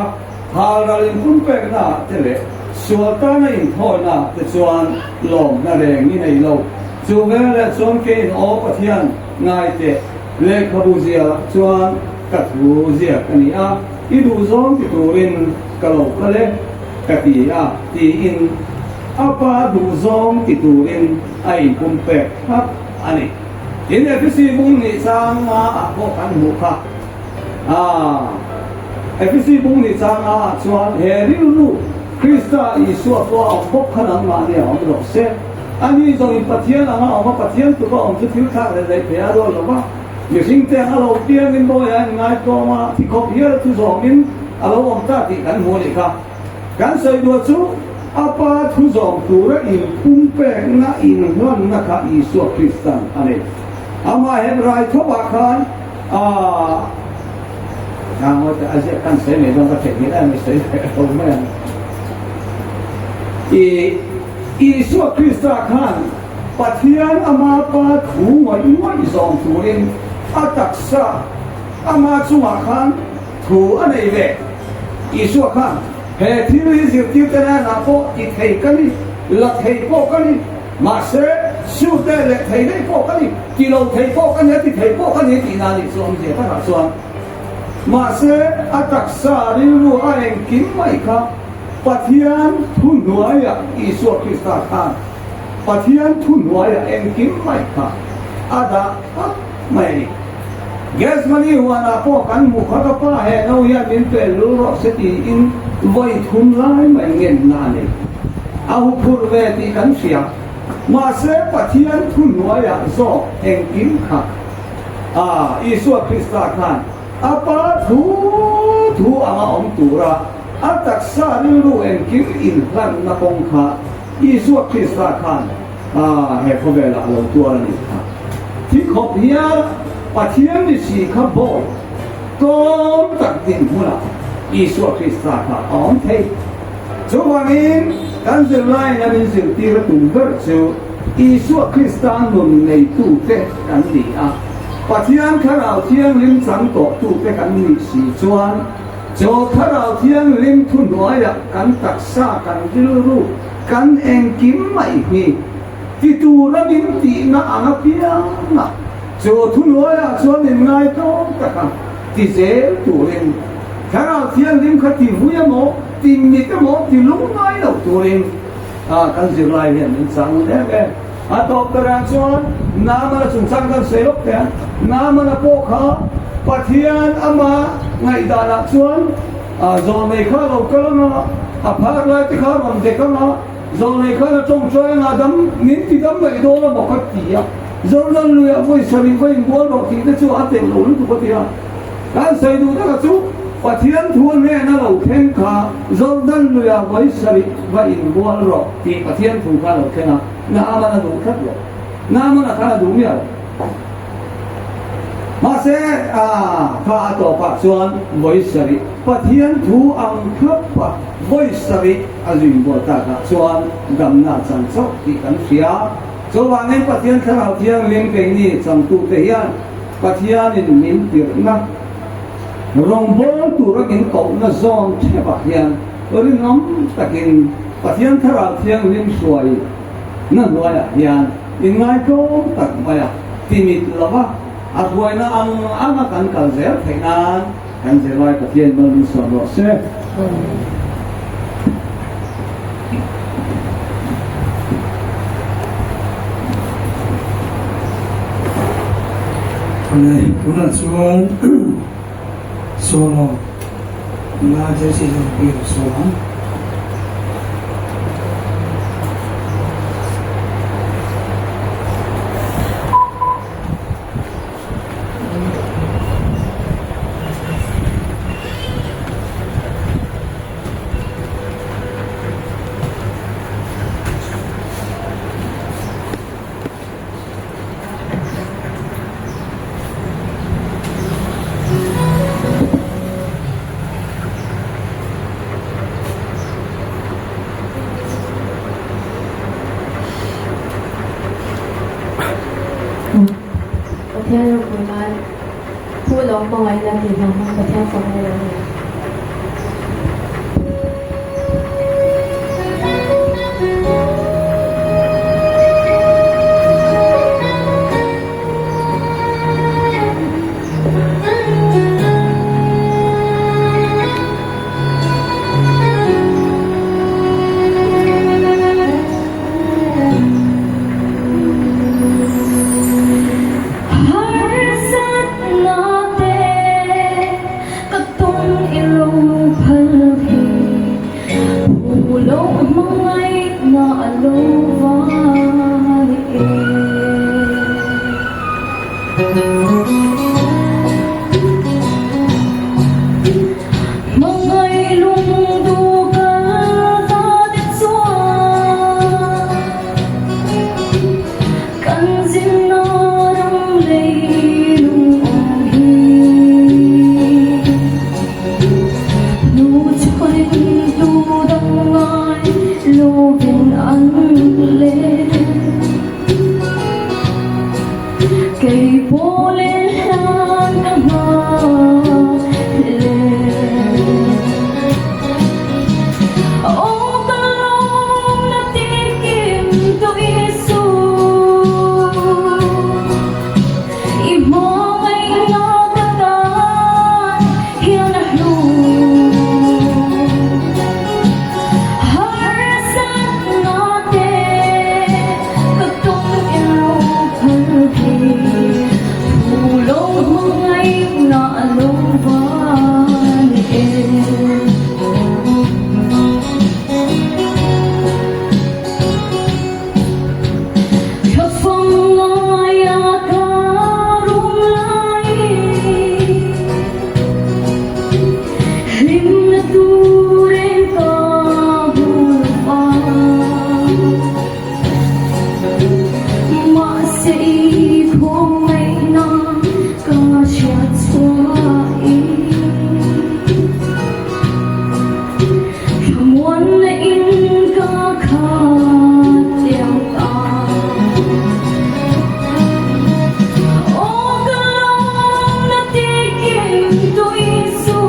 halral inpumpeknaah te leh sual tana inthawinaah te chuan lawmna reng i nei lo. Chu veleh chuan keiin Aw Pathian ngai teh lehkhabu zialah chuan ka thu ziak a ni a. I duhzawng ti turin ka lo kal e, ka ti a, tiin a pa duhzawng ti turin a inpumpek thlap a ni. Tin, Efesi bung nih chang nga ah pawh kan hmuh kha. Aa, Efesi bung nih chang nga ah chuan he rilru Krista Isua pawh a awm bawk kha nangmahni a awm rawh se. Ani zawngin Pathian anga awm a, Pathian tuka awm chu thil thlak leh daih thei a rual lo va. Mihring te a lo piangin mawi a inngaitawm a, thi khawp hial chu zawmin a lo awm ta tih kan hmu a nih kha. Kan sawi duah chu A Pa thu zawm tura inpumpekna inhlanna kha Isua Kristan a nei. Amah Hebrai thovah khan a a ziak kan sawi mai dawn ka theih hmel em i sawi ve lo mai ang. I Isua Krista khan Pathian ama Pa thu ngawih ngawih zawm turin a taksa ama chungah khan thu a nei ve. Isua khan he thil hi zirtirte nanah pawh ti thei ka ni, la thei pawh ka ni, mahse sute leh thei daih pawh ka ni, ti lo thei pawh ka ni, a ti thei pawh ka ni tihna a nih chu awmzia takah chuan. Mahse a taksa rilru a engkim mai kha Pathian thuhnuaiah Isua Krista khan Pathian thuhnuaiah engkim mai kha a dah tak mai a ni. Gethsemane huanah pawh kan hmuh kha ka pa he no hian min pel lul rawh se tiin vawi thum lai mai ngenna a nei. A huphurh ve tih kan hria. Mahse Pathian thuhnuaiah zawk engkim kha a Isua Krista khan a Pa thu thu anga awm tura a taksa rilru engkim inhlanna kawng kha Isua Krista khan a he khawvelah a lo tuar a nih kha. Thi khawp hian Pathian ni si kha bawi tlawm tak dinhmunah Isua Krista kha a awm thei. Chuvangin kan zirlaiin a min zirtir a tum ber chu Isua Krista nun neitute kan ni a, Pathian Thlarau Thianghlim chang tawhtute kan nih si chuan chaw Thlarau Thianghlim thuhnuaiah kan taksa kan rilru Kan engkim mai hi ti tura min tihna ang apiang a, chu thuhnuaiah chuan min ngai tlawm tak a, ti zel turin Thlarau Thianghlim kha ti vui emaw, ti mit emaw, ti lung ngai lo turin kan zirlai hian min chang ngun em em. A tawp berah chuan Naamana chungchang kan sawi lawk teh a, Naamana pawh kha Pathian ama ngaihdanah chuan Zawlnei kha a lo kal ang a, a phar lai te kha a rawn dek ang a, zawlnei khan a tawngtai ang a, dam min ti dam mai dawn a maw ka ti a, Jordan luiah vawi sarih va inbual rawh tih te chu a telh lo lutuk a ti a. Kan sawi duh taka chu Pathian thu hnen a lo thleng kha Jordan luiah vawi sarih va inbual rawh tih Pathian thu kha a lo thleng a, Naaman a duh tlat lo. Naaman a khan a duh miah lo. Mahse, a kha a tawpah chuan vawi sarih Pathian thu ang thlapa vawi sarih a zui bual takah chuan damna a chan chauh tih kan hria. Chuvangin Pathian Thlarau Thianghlim keini changtute hian Pathianin min tirhna rawngbâwl tura min kohna zawn theuhah hian rinawm takin Pathian Thlarau Thianghlim hruai na hnuaiah hian inngaitawm tak mai a timit lova a hruaina ang anga kan kal zel theih nan kan zirlai Pathian mal min sawm rawh se. Tunah chuan solo nula jersey zawng pawh i rawn sawi ang. Pathian ropui nan Pu lo hmangaihna tih hna hmang Pathian fakna lo ni. Harsatna te ka tum. Kei pawh len hlan ka nghak hle. Aw ka lawm na tikim tu Isu, I hmangaihna ka tan hian a hlu. Harsatna te ka tum ilo phal hi, Thu lo hmangaihna a lo van e. Thlafam ngaia ka rum lai, Hlimna turin ka hmu a. Mahse i khawngaihna ka hriat chhuahin, Thlamuanna in ka khat tiang ta. Aw ka lawm na tikim tu Isu,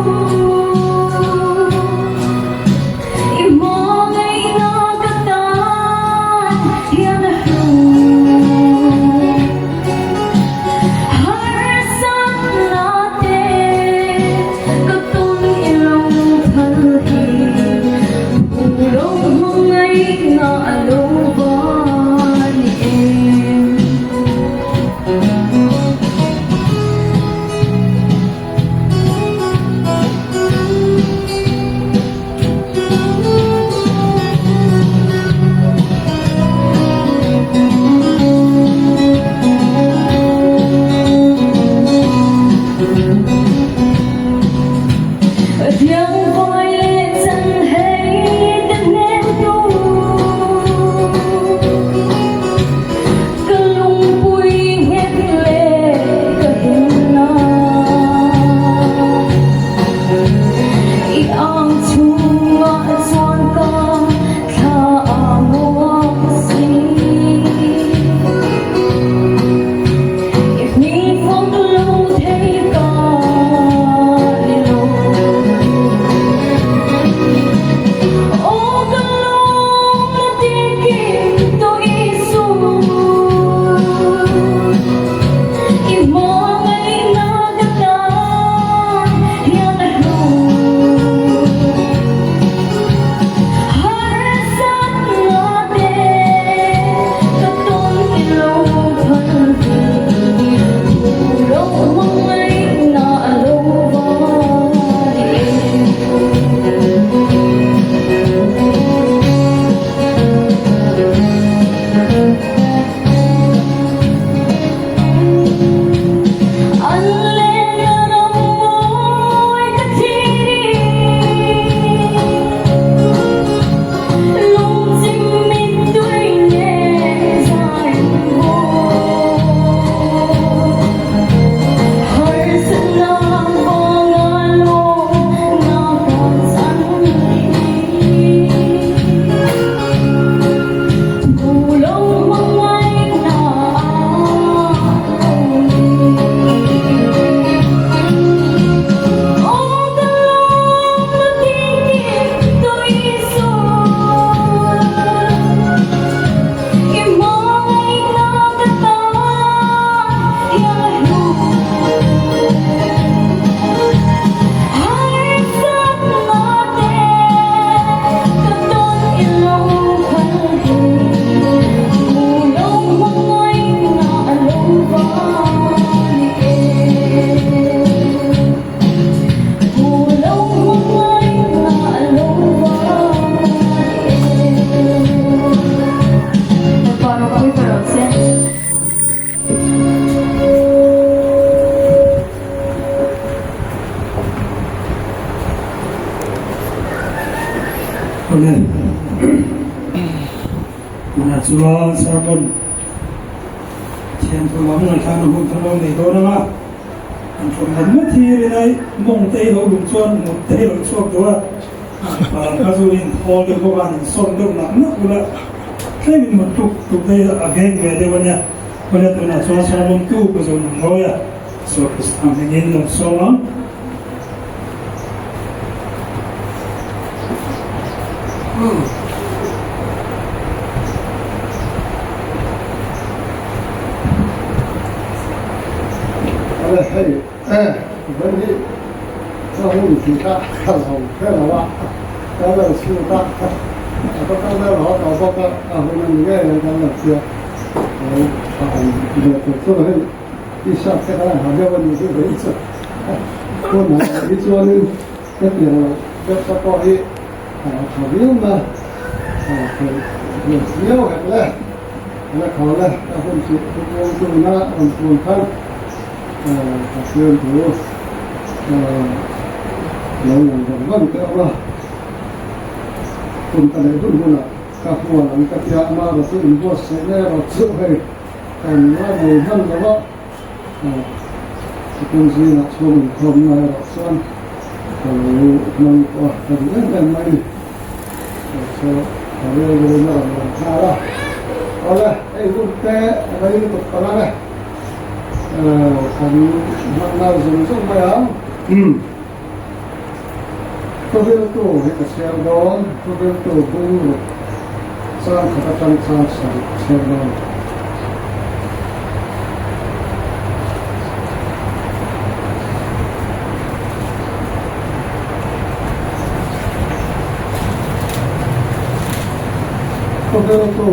I hmangaihna ka tan hian a hlu. Harsatna te ka tawn i lo phal hi, Pu lo hmangaihna a lo va ni em? Riangvai leh chanhei te hnem tu Ka lungpui nghet leh ka himna. I ang chungah chuan ka thla a muang si. I hming fawk lo thei ka ni lo. Aw ka lung a tikim tawh Isu, I hmangaihna ka tan hian a hlu. Harsatna te ka tawn i lo phal ve, Thu lo hmangaihna a lo va ni em? An lenna ram mawi ka thlir i, Lungchim mittui leh zai maw. Harsatna vanga lawmna ka chan hi. Thu lo hmangaihna a lo ni. Aw ka lawm na tikim tawh Isu, I hmangaihna ka tan hian a hlu. Harsatna te ka tawn i lo phal hi, Thu lo hmangaihna a lo va ni em? Thu lo hmangaihna a lo va ni em? Lalpa ropui ka rawh che. Amen. Tunah chuan sermon thian thu lam ngaihthlan a hun thar lo nei dawn ang a, an thawm lam ngawt hi rinai mawng te hi lo lum chuan mut te hi lo chhuak duh a, palam kha chu in thawl deuh bawk a, an insawm deuh nak nak bula tlemin mut tuk tuk te hi a veng ve deuh a nia. Awle tunah chuan sawmawmtu Pu Zonunmawia Isua Krista hmingin lo sawm ang. Awle hei vawi hi ka hun tih kha ka lo hre lo a, ka lo chhut a, a ka kal deuh lo tawh bawk a, a hun a ni ngei ang kan lo hria. Lo a awm ve tur chu hei t-shirt te kha ha deuh a nih chu vawi chu hun a awm hi chuanin hetiang lo deuh te pawh hi a tha viau na theih ve viau hek le. La tho le a hun chu thupuang tuna rawn puan khan Pathian thu lo lang vang vang te awm a, hun ka neih hun hunah ka hual ang ka tia amarawh chu inbuatsaih na erawh chu hei kan la nei hman lo a, chutun zingah chhung inkhawmna erawh chuan ka lo hmang tawh a, ka duh em em mai a ni. Chu ka rilru in a rawn lang nghal a, awle hei hun te rei lutuk ta lang e, kan hman nghal zung zung mai ang. Thuriltu hi ka chhiar dawn, thuriltu bung ruk chang khat atang chang sarih ka chhiar dawn. Khawveltu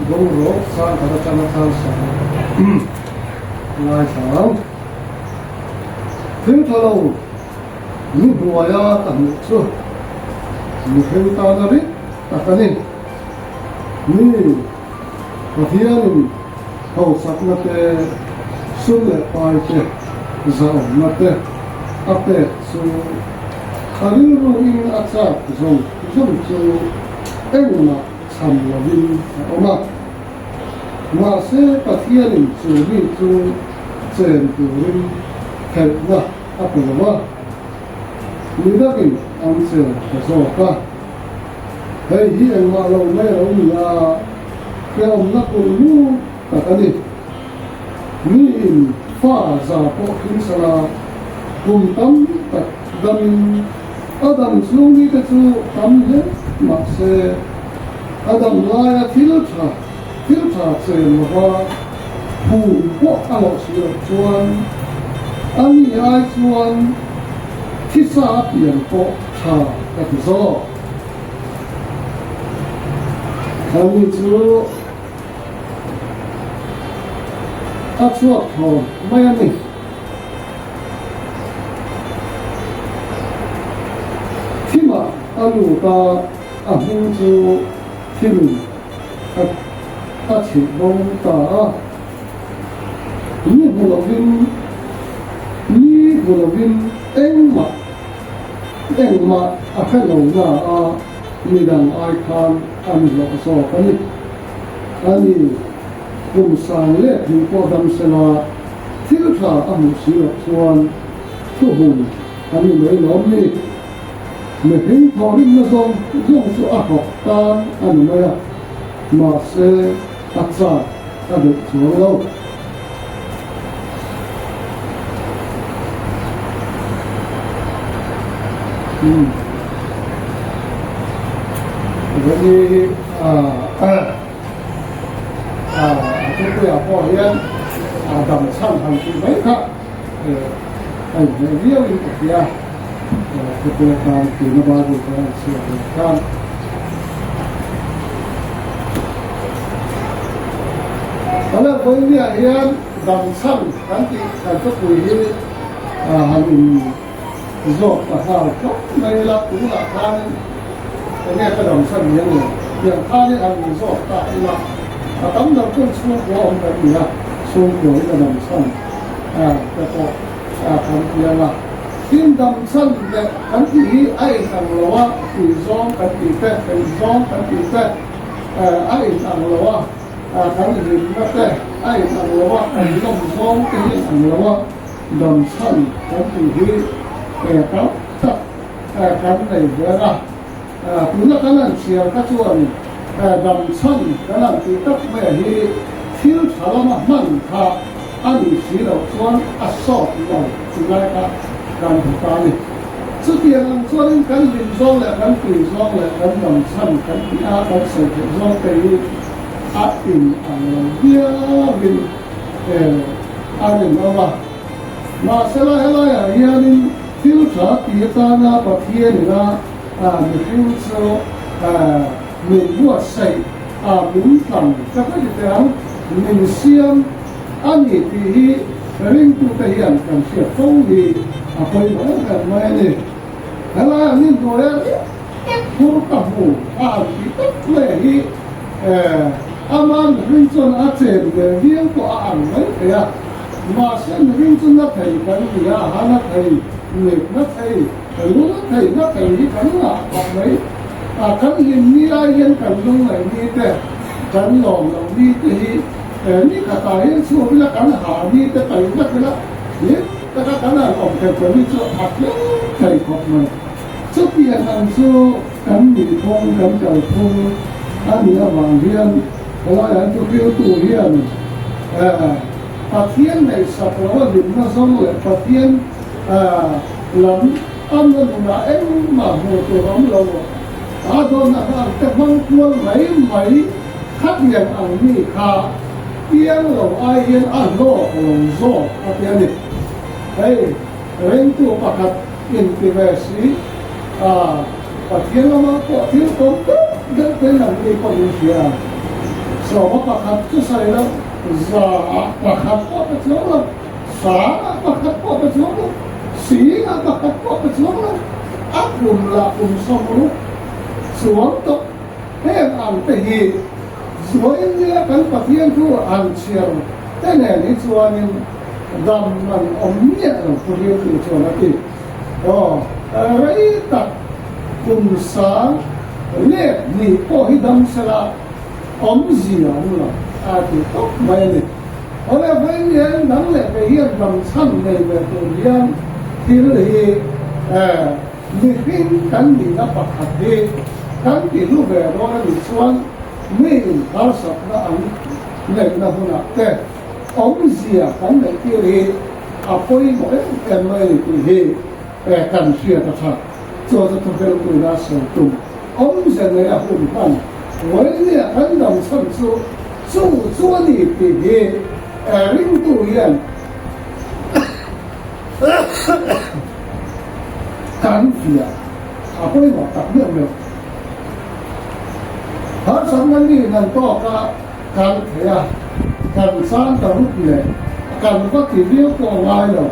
bungraw chang khat atanga chang sarih lai thlang thil tha lo ni hnuaia ka hmuh chu mihring tana rit tak a ni. Mi Pathianin hausakna te, sum leh pai te, zahawmna te a pek chu a rilruin a chak zawng zawng chu engmah chhan lovin a awm a. Mahse Pathianin chu mi chu chen turin theihna a pe lo a, midangin an chen ta zawk a. Hei hi engmah lo mai a lo ni a, hrehawmna kulh nu tak a ni. Miin fa za pawh tling sala kum tam tak damin a dam chhung ni te chu tam hle mah se, a dam laia thil tha thil tha chen lova phum pawh a hlawh si loh chuan a ni ai chuan thisa a pian pawh tha ka ti zawk. Ani chu a chhuak thaw mai a ni. Thimah a lut a, a hming chu thimin a chhilh bo ta a. Ni hmu lovin, ni hmu lovin engmah Engmah a hre lo na a, midang ai khan an hlawh zawk a ni. A ni, kum sang leh hnih pawh dam sela thil tha a hmuh si loh chuan thuhmun a ni mai lawm ni. Mihring thawhrimna zawng zawng chu a hawk tan a ni mai a, mahse a chak a duh chuang lo. Vani a thupuiah pawh hian a dam chhan han tih mai kha a inhmeh viauin ka hria. Thupui atan tuna Bible kan han chhiar ve khan. Tala vawinia hian dam chhan kan tih kan thupui hi han in zawk ta nghal tlawm mai ila tunah khanin enge ka dam chhan ni ang le tiang khanin han in zawk ta ila a tam ber chuan chhungkua awm kan ni a, chhungkua hi ka dam chhan te pawh kan piang a. Thil dam chhan leh kan tih hi a inang lo a, tui zawng kan tih te, thei zawng kan tih te a inang lo a, kan hlimna te a inang lo a, kan lawm zawng te hi a inang lo a, dam chhan kan tih hi tam tak kan nei zel a. Tuna kan han chhiar kha chuan dam chhan kan han tih tak mai hi. Thil tha lama hman kha a nih si loh chuan a sawt lo ti lai kha kan hmu ta a ni. Chutiang ang chuanin kan hlim zawng leh kan tui zawng leh kan dam chhan kan tih a kan sawi theih zawng te hi a in ang lo viauin a rinawm a. Mahsela helaiah hianin thil tha ti atana Pathianin a mihring chu min buatsaih a min tlang ka hre ti teh ang, min siam a ni tih hi ringtute hian kan hriat fo hi a pawimawh em em mai a ni. Helaiah ni hnuaia riak tak phur ka hmu a han tih tak mai hi ama mihring chuan a chen ve viau pawh a ang mai thei a, mahse mihring chu na thei kan ni a, ha na thei, mit na thei, lu na thei, na thei hi kan ngah khawp mai. A kan hlim ni ai hian kan lungngaih ni te, kan lawm loh ni te hi ni khatah hian chhuak ila kan ha ni te paih vek ila hlim taka kan han awm thei tur hi chu a tlem thei khawp mai. Chutiang ang chu kan nihphung, kan kalphung a nih avang hian helaiah hian thuhriltu hian Pathian ngaihsak loh a hlimna zawng leh Pathian lam A nunah engmah hmuh tur awm lo. A dawnna kha ang te hmang kual mai mai khatiang ang mi kha piang lo ai hian a hlawk lo zawk a ti a ni. Hei ringtu pakhat inti ve si a, Pathian lamah pawh thil kawm deuh deuh te in ang mi pawh in hria a. Sawma pakhat chu sawi loh, za pakhat pawh pe chuang lo. Sangah pakhat pawh pe chuang lo, Singah pakhat pawh pe chuang lo, a kum lah kum sawmruk chuang tawh. Heng ang te hi Zuain nia kan Pathian thu han chhiar te nen hi chuanin dam man awm miah lo thu rilru chuan a ti. Aw, rei tak kum sang let hnih pawh hi dam sela awmzia an lo a ti tawp mai a ni. Awle vawiin hian dang leh ve hian dam chhan nei ve tur hian thil hi mihring kan nihna pakhat hi kan ti hlu ve dawn a nih chuan mi inharsatna an neihna hunah te awmzia kan neih tir hi a pawimawh em em mai a ni tih hi kan hriat a tha. Chu chu thuhriltuina sawi tum awmzia nei a hun hman vawiin kan dam chhan chu Chu chu a ni tih hi ringtu hian kan fiah a pawimawh tak meuh meuh. Harsatna mi nan tawka kan thei a, kan chan ta rup leh kan va ti viau pawh a ngai lo,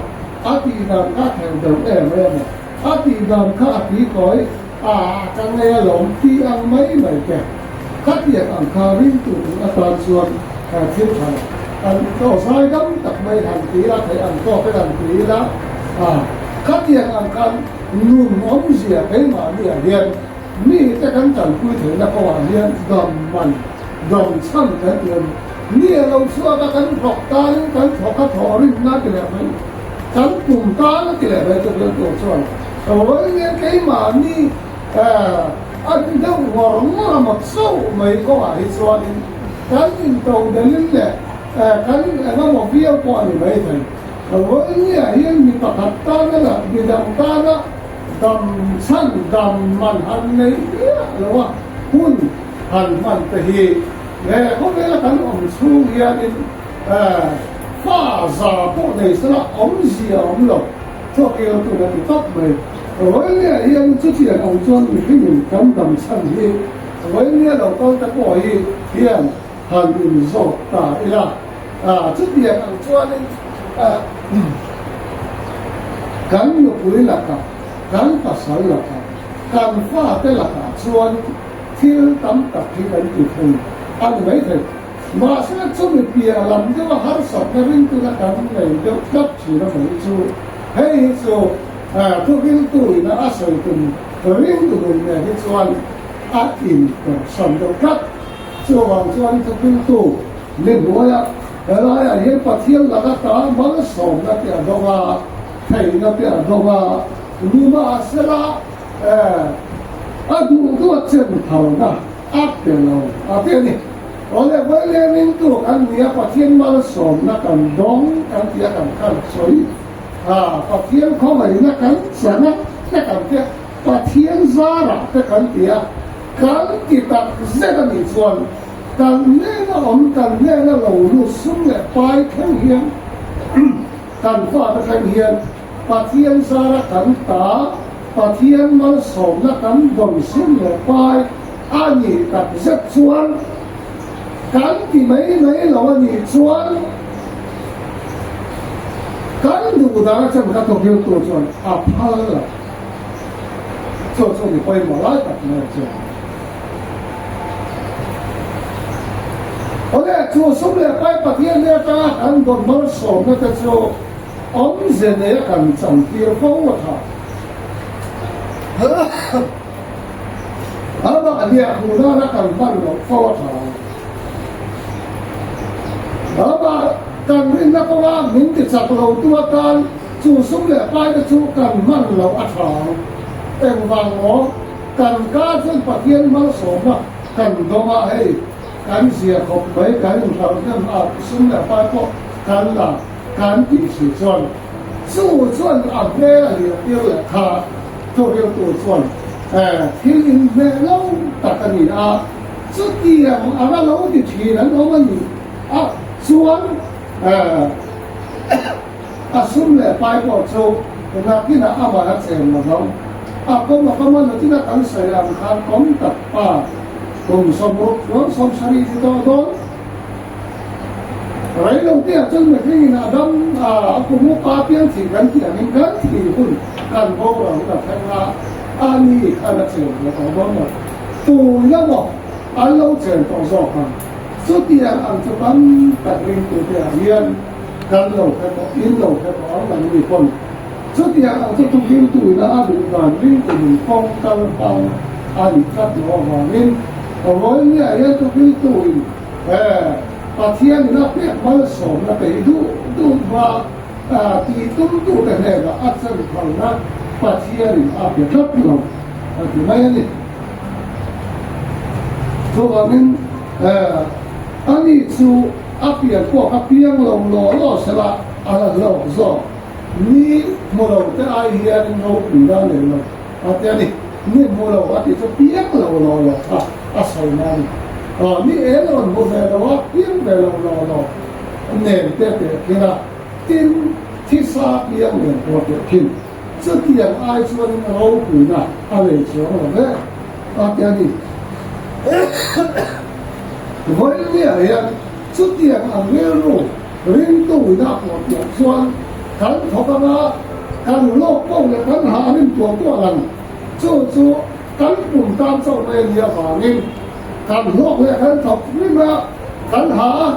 a tih dan kha a ther deuh em em a, a tih dan kha a ti kawi. A ka ngei alawm tih ang mai mai te khatiang ang kha ringtu tur atan chuan thil tha lo an aw zai dam tak mai han ti ila theih ang tawk in han ti ila a khatiang ang khan nun awmzia keimahni ah hian mi te kan tanpui theihna kawngah hian dam man dam chhan kan ti a ni. Ni a lo chhuak a kan thawk tanin kan thawk a thawh rinna ti leh mai kan tum tan a ti leh mai chu rilru chuan Sawi nge keimahni a ti deuh ngawr ngawr a mak sauh mai kawngah hi chuanin kan into delin leh kan eng emaw viau pawh a ni mai thei. Sawi nge hian mi pakhat tana lah midang tana dam chhan dam man han nei miah lo a hun han hman te hi he khawvela kan awm chhung hianin fa za pawh nei sela awmzia a awm lo. Thawkil tur a ti tawp mai. Vawinia hian chutiang ang chuan mihringin kan dam chhan hi vawinia lo kal te pawh hi hian han inzawt ta ila. Chutiang ang chuanin kan nupui lakah, kan pasal lakah, kan fate lakah chuan thil tam tak hi kan ti thei a ni maithei. Mahse chumi piah lam deuha harsatna ringtuna kan nei deuh tlat thin a mai chu hei hi chu thuhriltu ina a sawi tum ringtu nun nen hi chuan a inpersan deuh tlat. Chuvang chuan thuhriltu ni hnuaia helaiah hian Pathian laka ta malsawmna te a dawng a, theihna te a dawng a, nimahsela a duh duh a chen phalna a pe lo a ti a ni. Awle vawilen ringtu kan nia Pathian malsawmna kan dawng kan tia kan khan sawi a, Pathian khawngaihna kan chang a te kan tia, Pathian zarah te kan tia, kan ti tak zet a nih chuan kan hnena awm kan hnena lo lut sum leh pai thleng hian kan fate thleng hian Pathian zara kan ta, Pathian malsawmna kan dawn sum leh pai a nih tak zet chuan kan ti mai mai lo a nih chuan kan duh dan atang kha thawkirtu chuan a phal lo. Chu chu mi pawimawh lai tak mai a chuan. Awle, chu sum leh pai Pathian leh atanga kan dawn malsawmna te chu Awmze neia kan chantir fo a tha. Amah hliah hmuh nana kan hman loh fo a tha. Amah kan rinna kawnga min ti chak lo tu atan chu sum leh pai te chu kan hman loh a tha ang. Engvang maw? Kan ka chuan Pathian malsawmna kan dawng a, hei kan zia khawp mai, kan inhlarh hnem a, sum leh pai pawh kan la. Kan tih si chuan chu chuan a hmel a hliah tir leh kha thuriltu chuan thil inhmeh lo tak a ni a, chutiang anga lo ti thin an awm a ni a chuan a sum leh pai pawh chu nakinah amah a chen lo vang. A kawm a kawm a nakinah kan sawi ang khan kawm tak pa kum 60 chuan 70 ti tawh dawn. Rei lo te ah chuan mihring in a dam a, a kum upa piang thih kan tih angin kan thih hun kan boral hun a thleng a, a ni khan a chen ve tawh dawn lo. Tun emaw an lo chen tawh zawk ang. Chutiang ang chu tam tak ringtute ah hian kan lo hre tawh, in lo hre tawh ang kan ni pawn. Chutiang ang chu thuhriltu ina a duh dan ringtu nun kawng kal hmang a nih tlat loh avangin Vawinia hian thuhriltu in He Pathian in a pek malsawmna te hi duh duh hma tih tumtute hnenah a chan phalna Pathian in a pe tlat lo a ti mai a ni. Chuvangin ani chu a pian pawh kha piang lo law law sela a la hlawk zawk. Ni hmu lo te ai hianin ropui na nei lo a ti a ni. Ni hmu lo a tih chu piang lo law law kha a sawi na a ni. Aw ni eng rawn hmu ve lo a, piang ve lo law law nen te teh khin a, tin thisa piang nen pawh teh khin. Chutiang ai chuanin ropuina a nei chuang lo ve a ti a ni. Vawinia hian chutiang ang rilru ringtu ina pawh piah chuan kan thawk anga kan lawk poh leh kan hah an intuah tuah lang. Chu chu kan pum tan chauh mai a nih avangin kan hlawk leh kan thawk hlim a, kan hah a,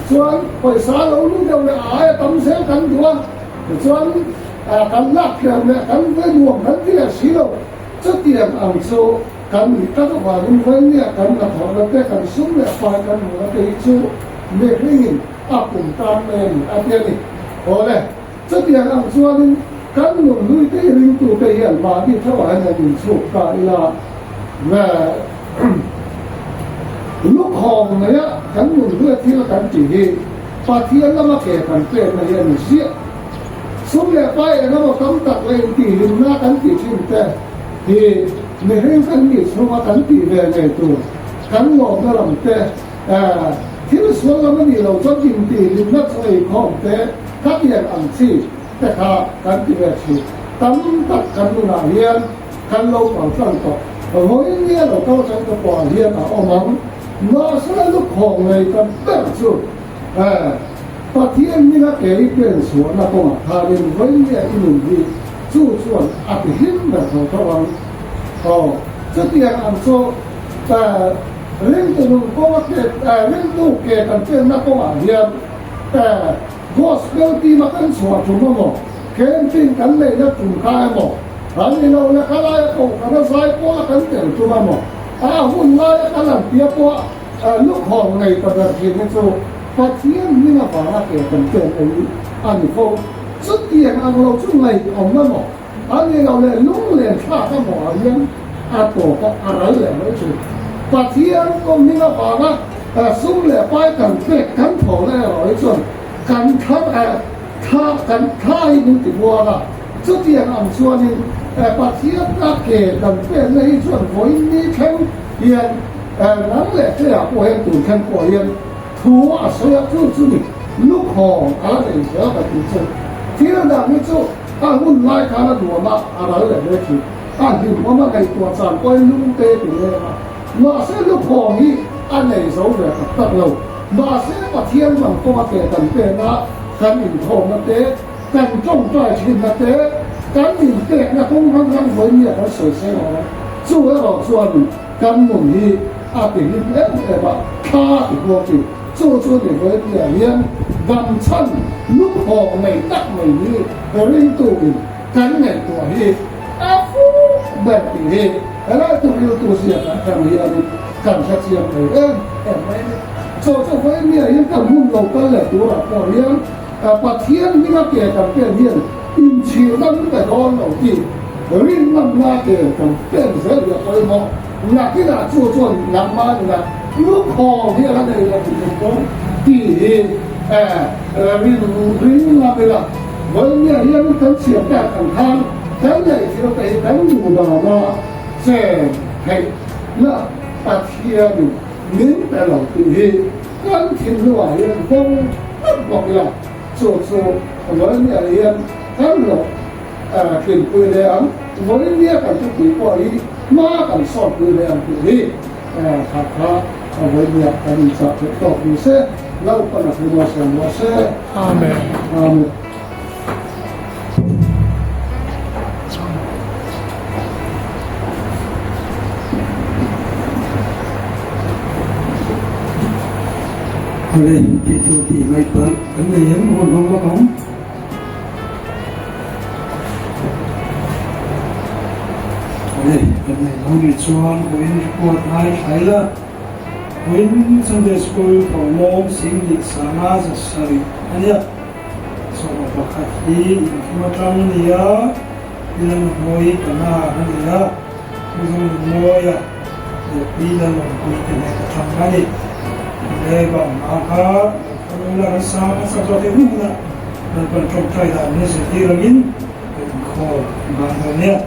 tichuan pawisa lo lu deuh leh a aia tam zel kan duh a, tichuan kan lak thiam leh kan ve nuam kan ti leh si lo. Chutiang ang chu kan nih tak avangin Vainia kan hnathawhna te, kan sum leh pai kan hmuhna te hi chu mihringin a pum tan mai a ni a ti a ni. Awle, chutiang ang chuanin kan nun hlui te hi ringtute hian mahni theuhah hian han inchhuk ta ila, lukhawng neia kan nun hluia thil kan tih hi Pathian lama ke kan pekna hi a ni ziah. Sum leh pai eng emaw tam tak leh intihhlimna kan tih thin te hi mihring kan nih chhunga kan tih ve ngei tur kan lawmna lam te, thil sual lam a nih loh chuan intihhlimna chu eikhawm te khatiang ang chi te kha kan ti ve thin. Tam tak kan nunah hian kan lo kal tlang tawh. Vawiin nge lo kal tlang te pawh ah hian a awm ang. Mahse lukhawng ngei kan ber chu. Pathian hminga ke i pen chhuahna kawngah khanin vawinia i nun hi chu chuan a ti hlim ber tho tho ang. Aw, chutiang ang chu ringtu nun kawnga ke, ringtu ke kan penna kawngah hian Gospel team a kan chhuah tum emaw, camping kan neihna tum kha emaw, an ni lo leh kha laia kohhrana zai pawha kan tel tum emaw, a hun laia kan han tia pawha Lukhawng nei ta ber thin hi chu Pathian hming avanga ke kan pen ei a ni fo. Chutiang ang lo chu ngaihawm emaw, a ni lo leh lunglen thlak emaw ah hian a tawp a, a ral leh mai thin. Pathian kawng hming avanga. Sum leh pai kan pek kan thawhna erawh hi chuan kan thar thla kan thla hi min ti muang a, chutiang ang chuanin Pathian a ke kan pekna hi chuan vawiin ni thleng hian nang leh tleiah pawh hian tun thleng pawh hian thu a sawi a, chu chu ni lukhawng a la nei zel ka tih chu. Thil dang hi chu a hun lai khan a nuam a, a ral leh hle thin. A hlimawm a ngaihtuah chan pawhin lungte ti leng a. Mahse lukhawng hi a nei zo ve tak tak lo. Mahse Pathian man kawnga ke kan pena, kan inkhawmna te, kan tawngtai thinna te, kan inpekna kawng hrang hrang vawi nia kan sawi seng awm a. Chu erawh chuanin kan nun hi a ti hlim em em a, thla a ti huam thin. Chu chu ni vawi nia hian damchhan lukhawng nei tak mai hi ringtu in kan ngaihtuah hi a fuh ber tih hi helai tu riltu ziak ah kan hianin kan hre chiang thei em em mai a ni. Chaw chu vawi miah hian kan hun lo kal leh turah pawh hian Pathian hminga ke kan pen hian inchhirna min pe dawn lo tih rinngamna ke kan pen zel hi a pawimawh. Nakinah chu chuan nangmah nuna lukhawng hi a la nei lo tih kan pawm tih hi ringngam ila. Vawinia hian kan chhiar tak ang khan kan neih thil te hi kan duh dana chen theihna Pathianin min pe lo tih hi kan thinlungah hian vawng tlat bawk ila, chu chu vawinia hian kan lo tlinpui hle ang, vawinia kan thupui pawh hi hma kan sawtpui hle ang tih hi kha kha vawinia kan inchah theih tawk ni se. Lalpan a hmu se maw se. Amen. Amen. Awle, tih tur tih ngaih palh kan nei em hun hmang bawk ang. Awle, kan nei lo nih chuan vawiin report ngai thlai la. Vawiin Sunday School thawhlawm Singhnih sanga 700 a nia. 11 hi inthum atang a ni a, Pilalmawi Kana a ni a, Pu Zonunmawia leh Pi Lalawmpui te nen atang a ni. Le bang hma kha lo kal ula kan sang kan sak zawk theih hun hunah Lalpan tawngtai dan min zirtir angin ka inkhawm ban dawn nia.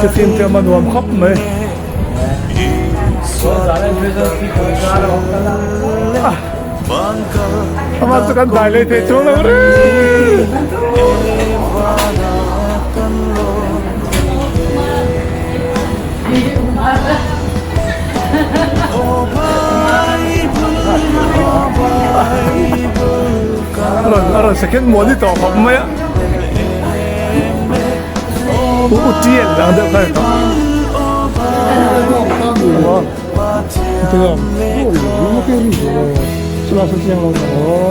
Thlifim te awm a nuam khawp mai. Amah chu kan dai leh thei chuang lo reng. A rawn second muan ni tawh khawp mai a. U u tian dang deuh kha ni tawh.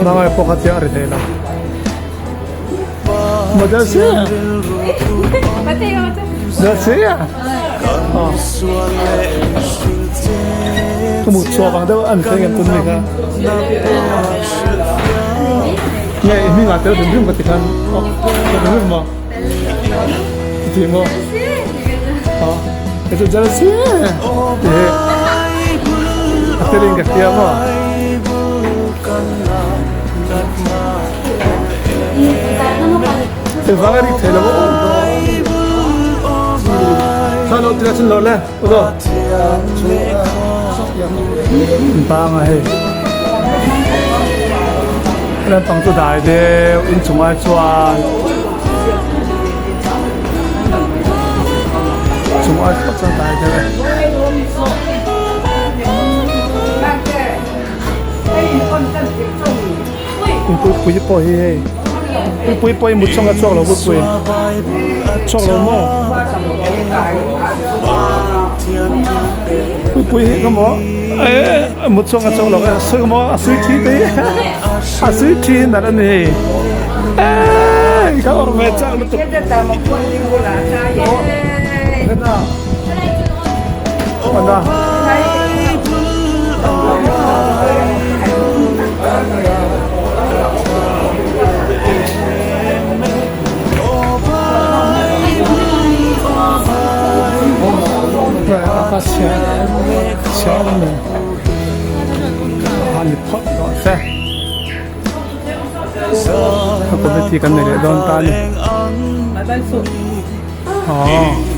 Nangai pawh kha chiang a ri thei lo. Majalsia. Jalsia. Ka mut chhuak ang deuh an thleng em tum ni kha. Nge i hming ah tel hrim hrim ka ti khan. Ka hrim maw? Ti maw? Ka chu jalsia. Ti. A telin ka hria maw? Engvang a rik thei lo aw. Thla lo tila chun lo le. Ulo. Bang a hei. Lampang chu dai deuh in chung ai chuan chung ai chuan dai deuh e. Puipui pawh hi hei Puipui pawh hi mut chunga chhuak lo Puipui chhuak lo maw Puipui hi ka maw. Mut chhuak a chauh lo e, sawi maw a sui thi te hi a sui thi nalh a ni hei eii ka awrh ve chak lutuk Ana Committee kan nei leh dawn ta a ni. Aww.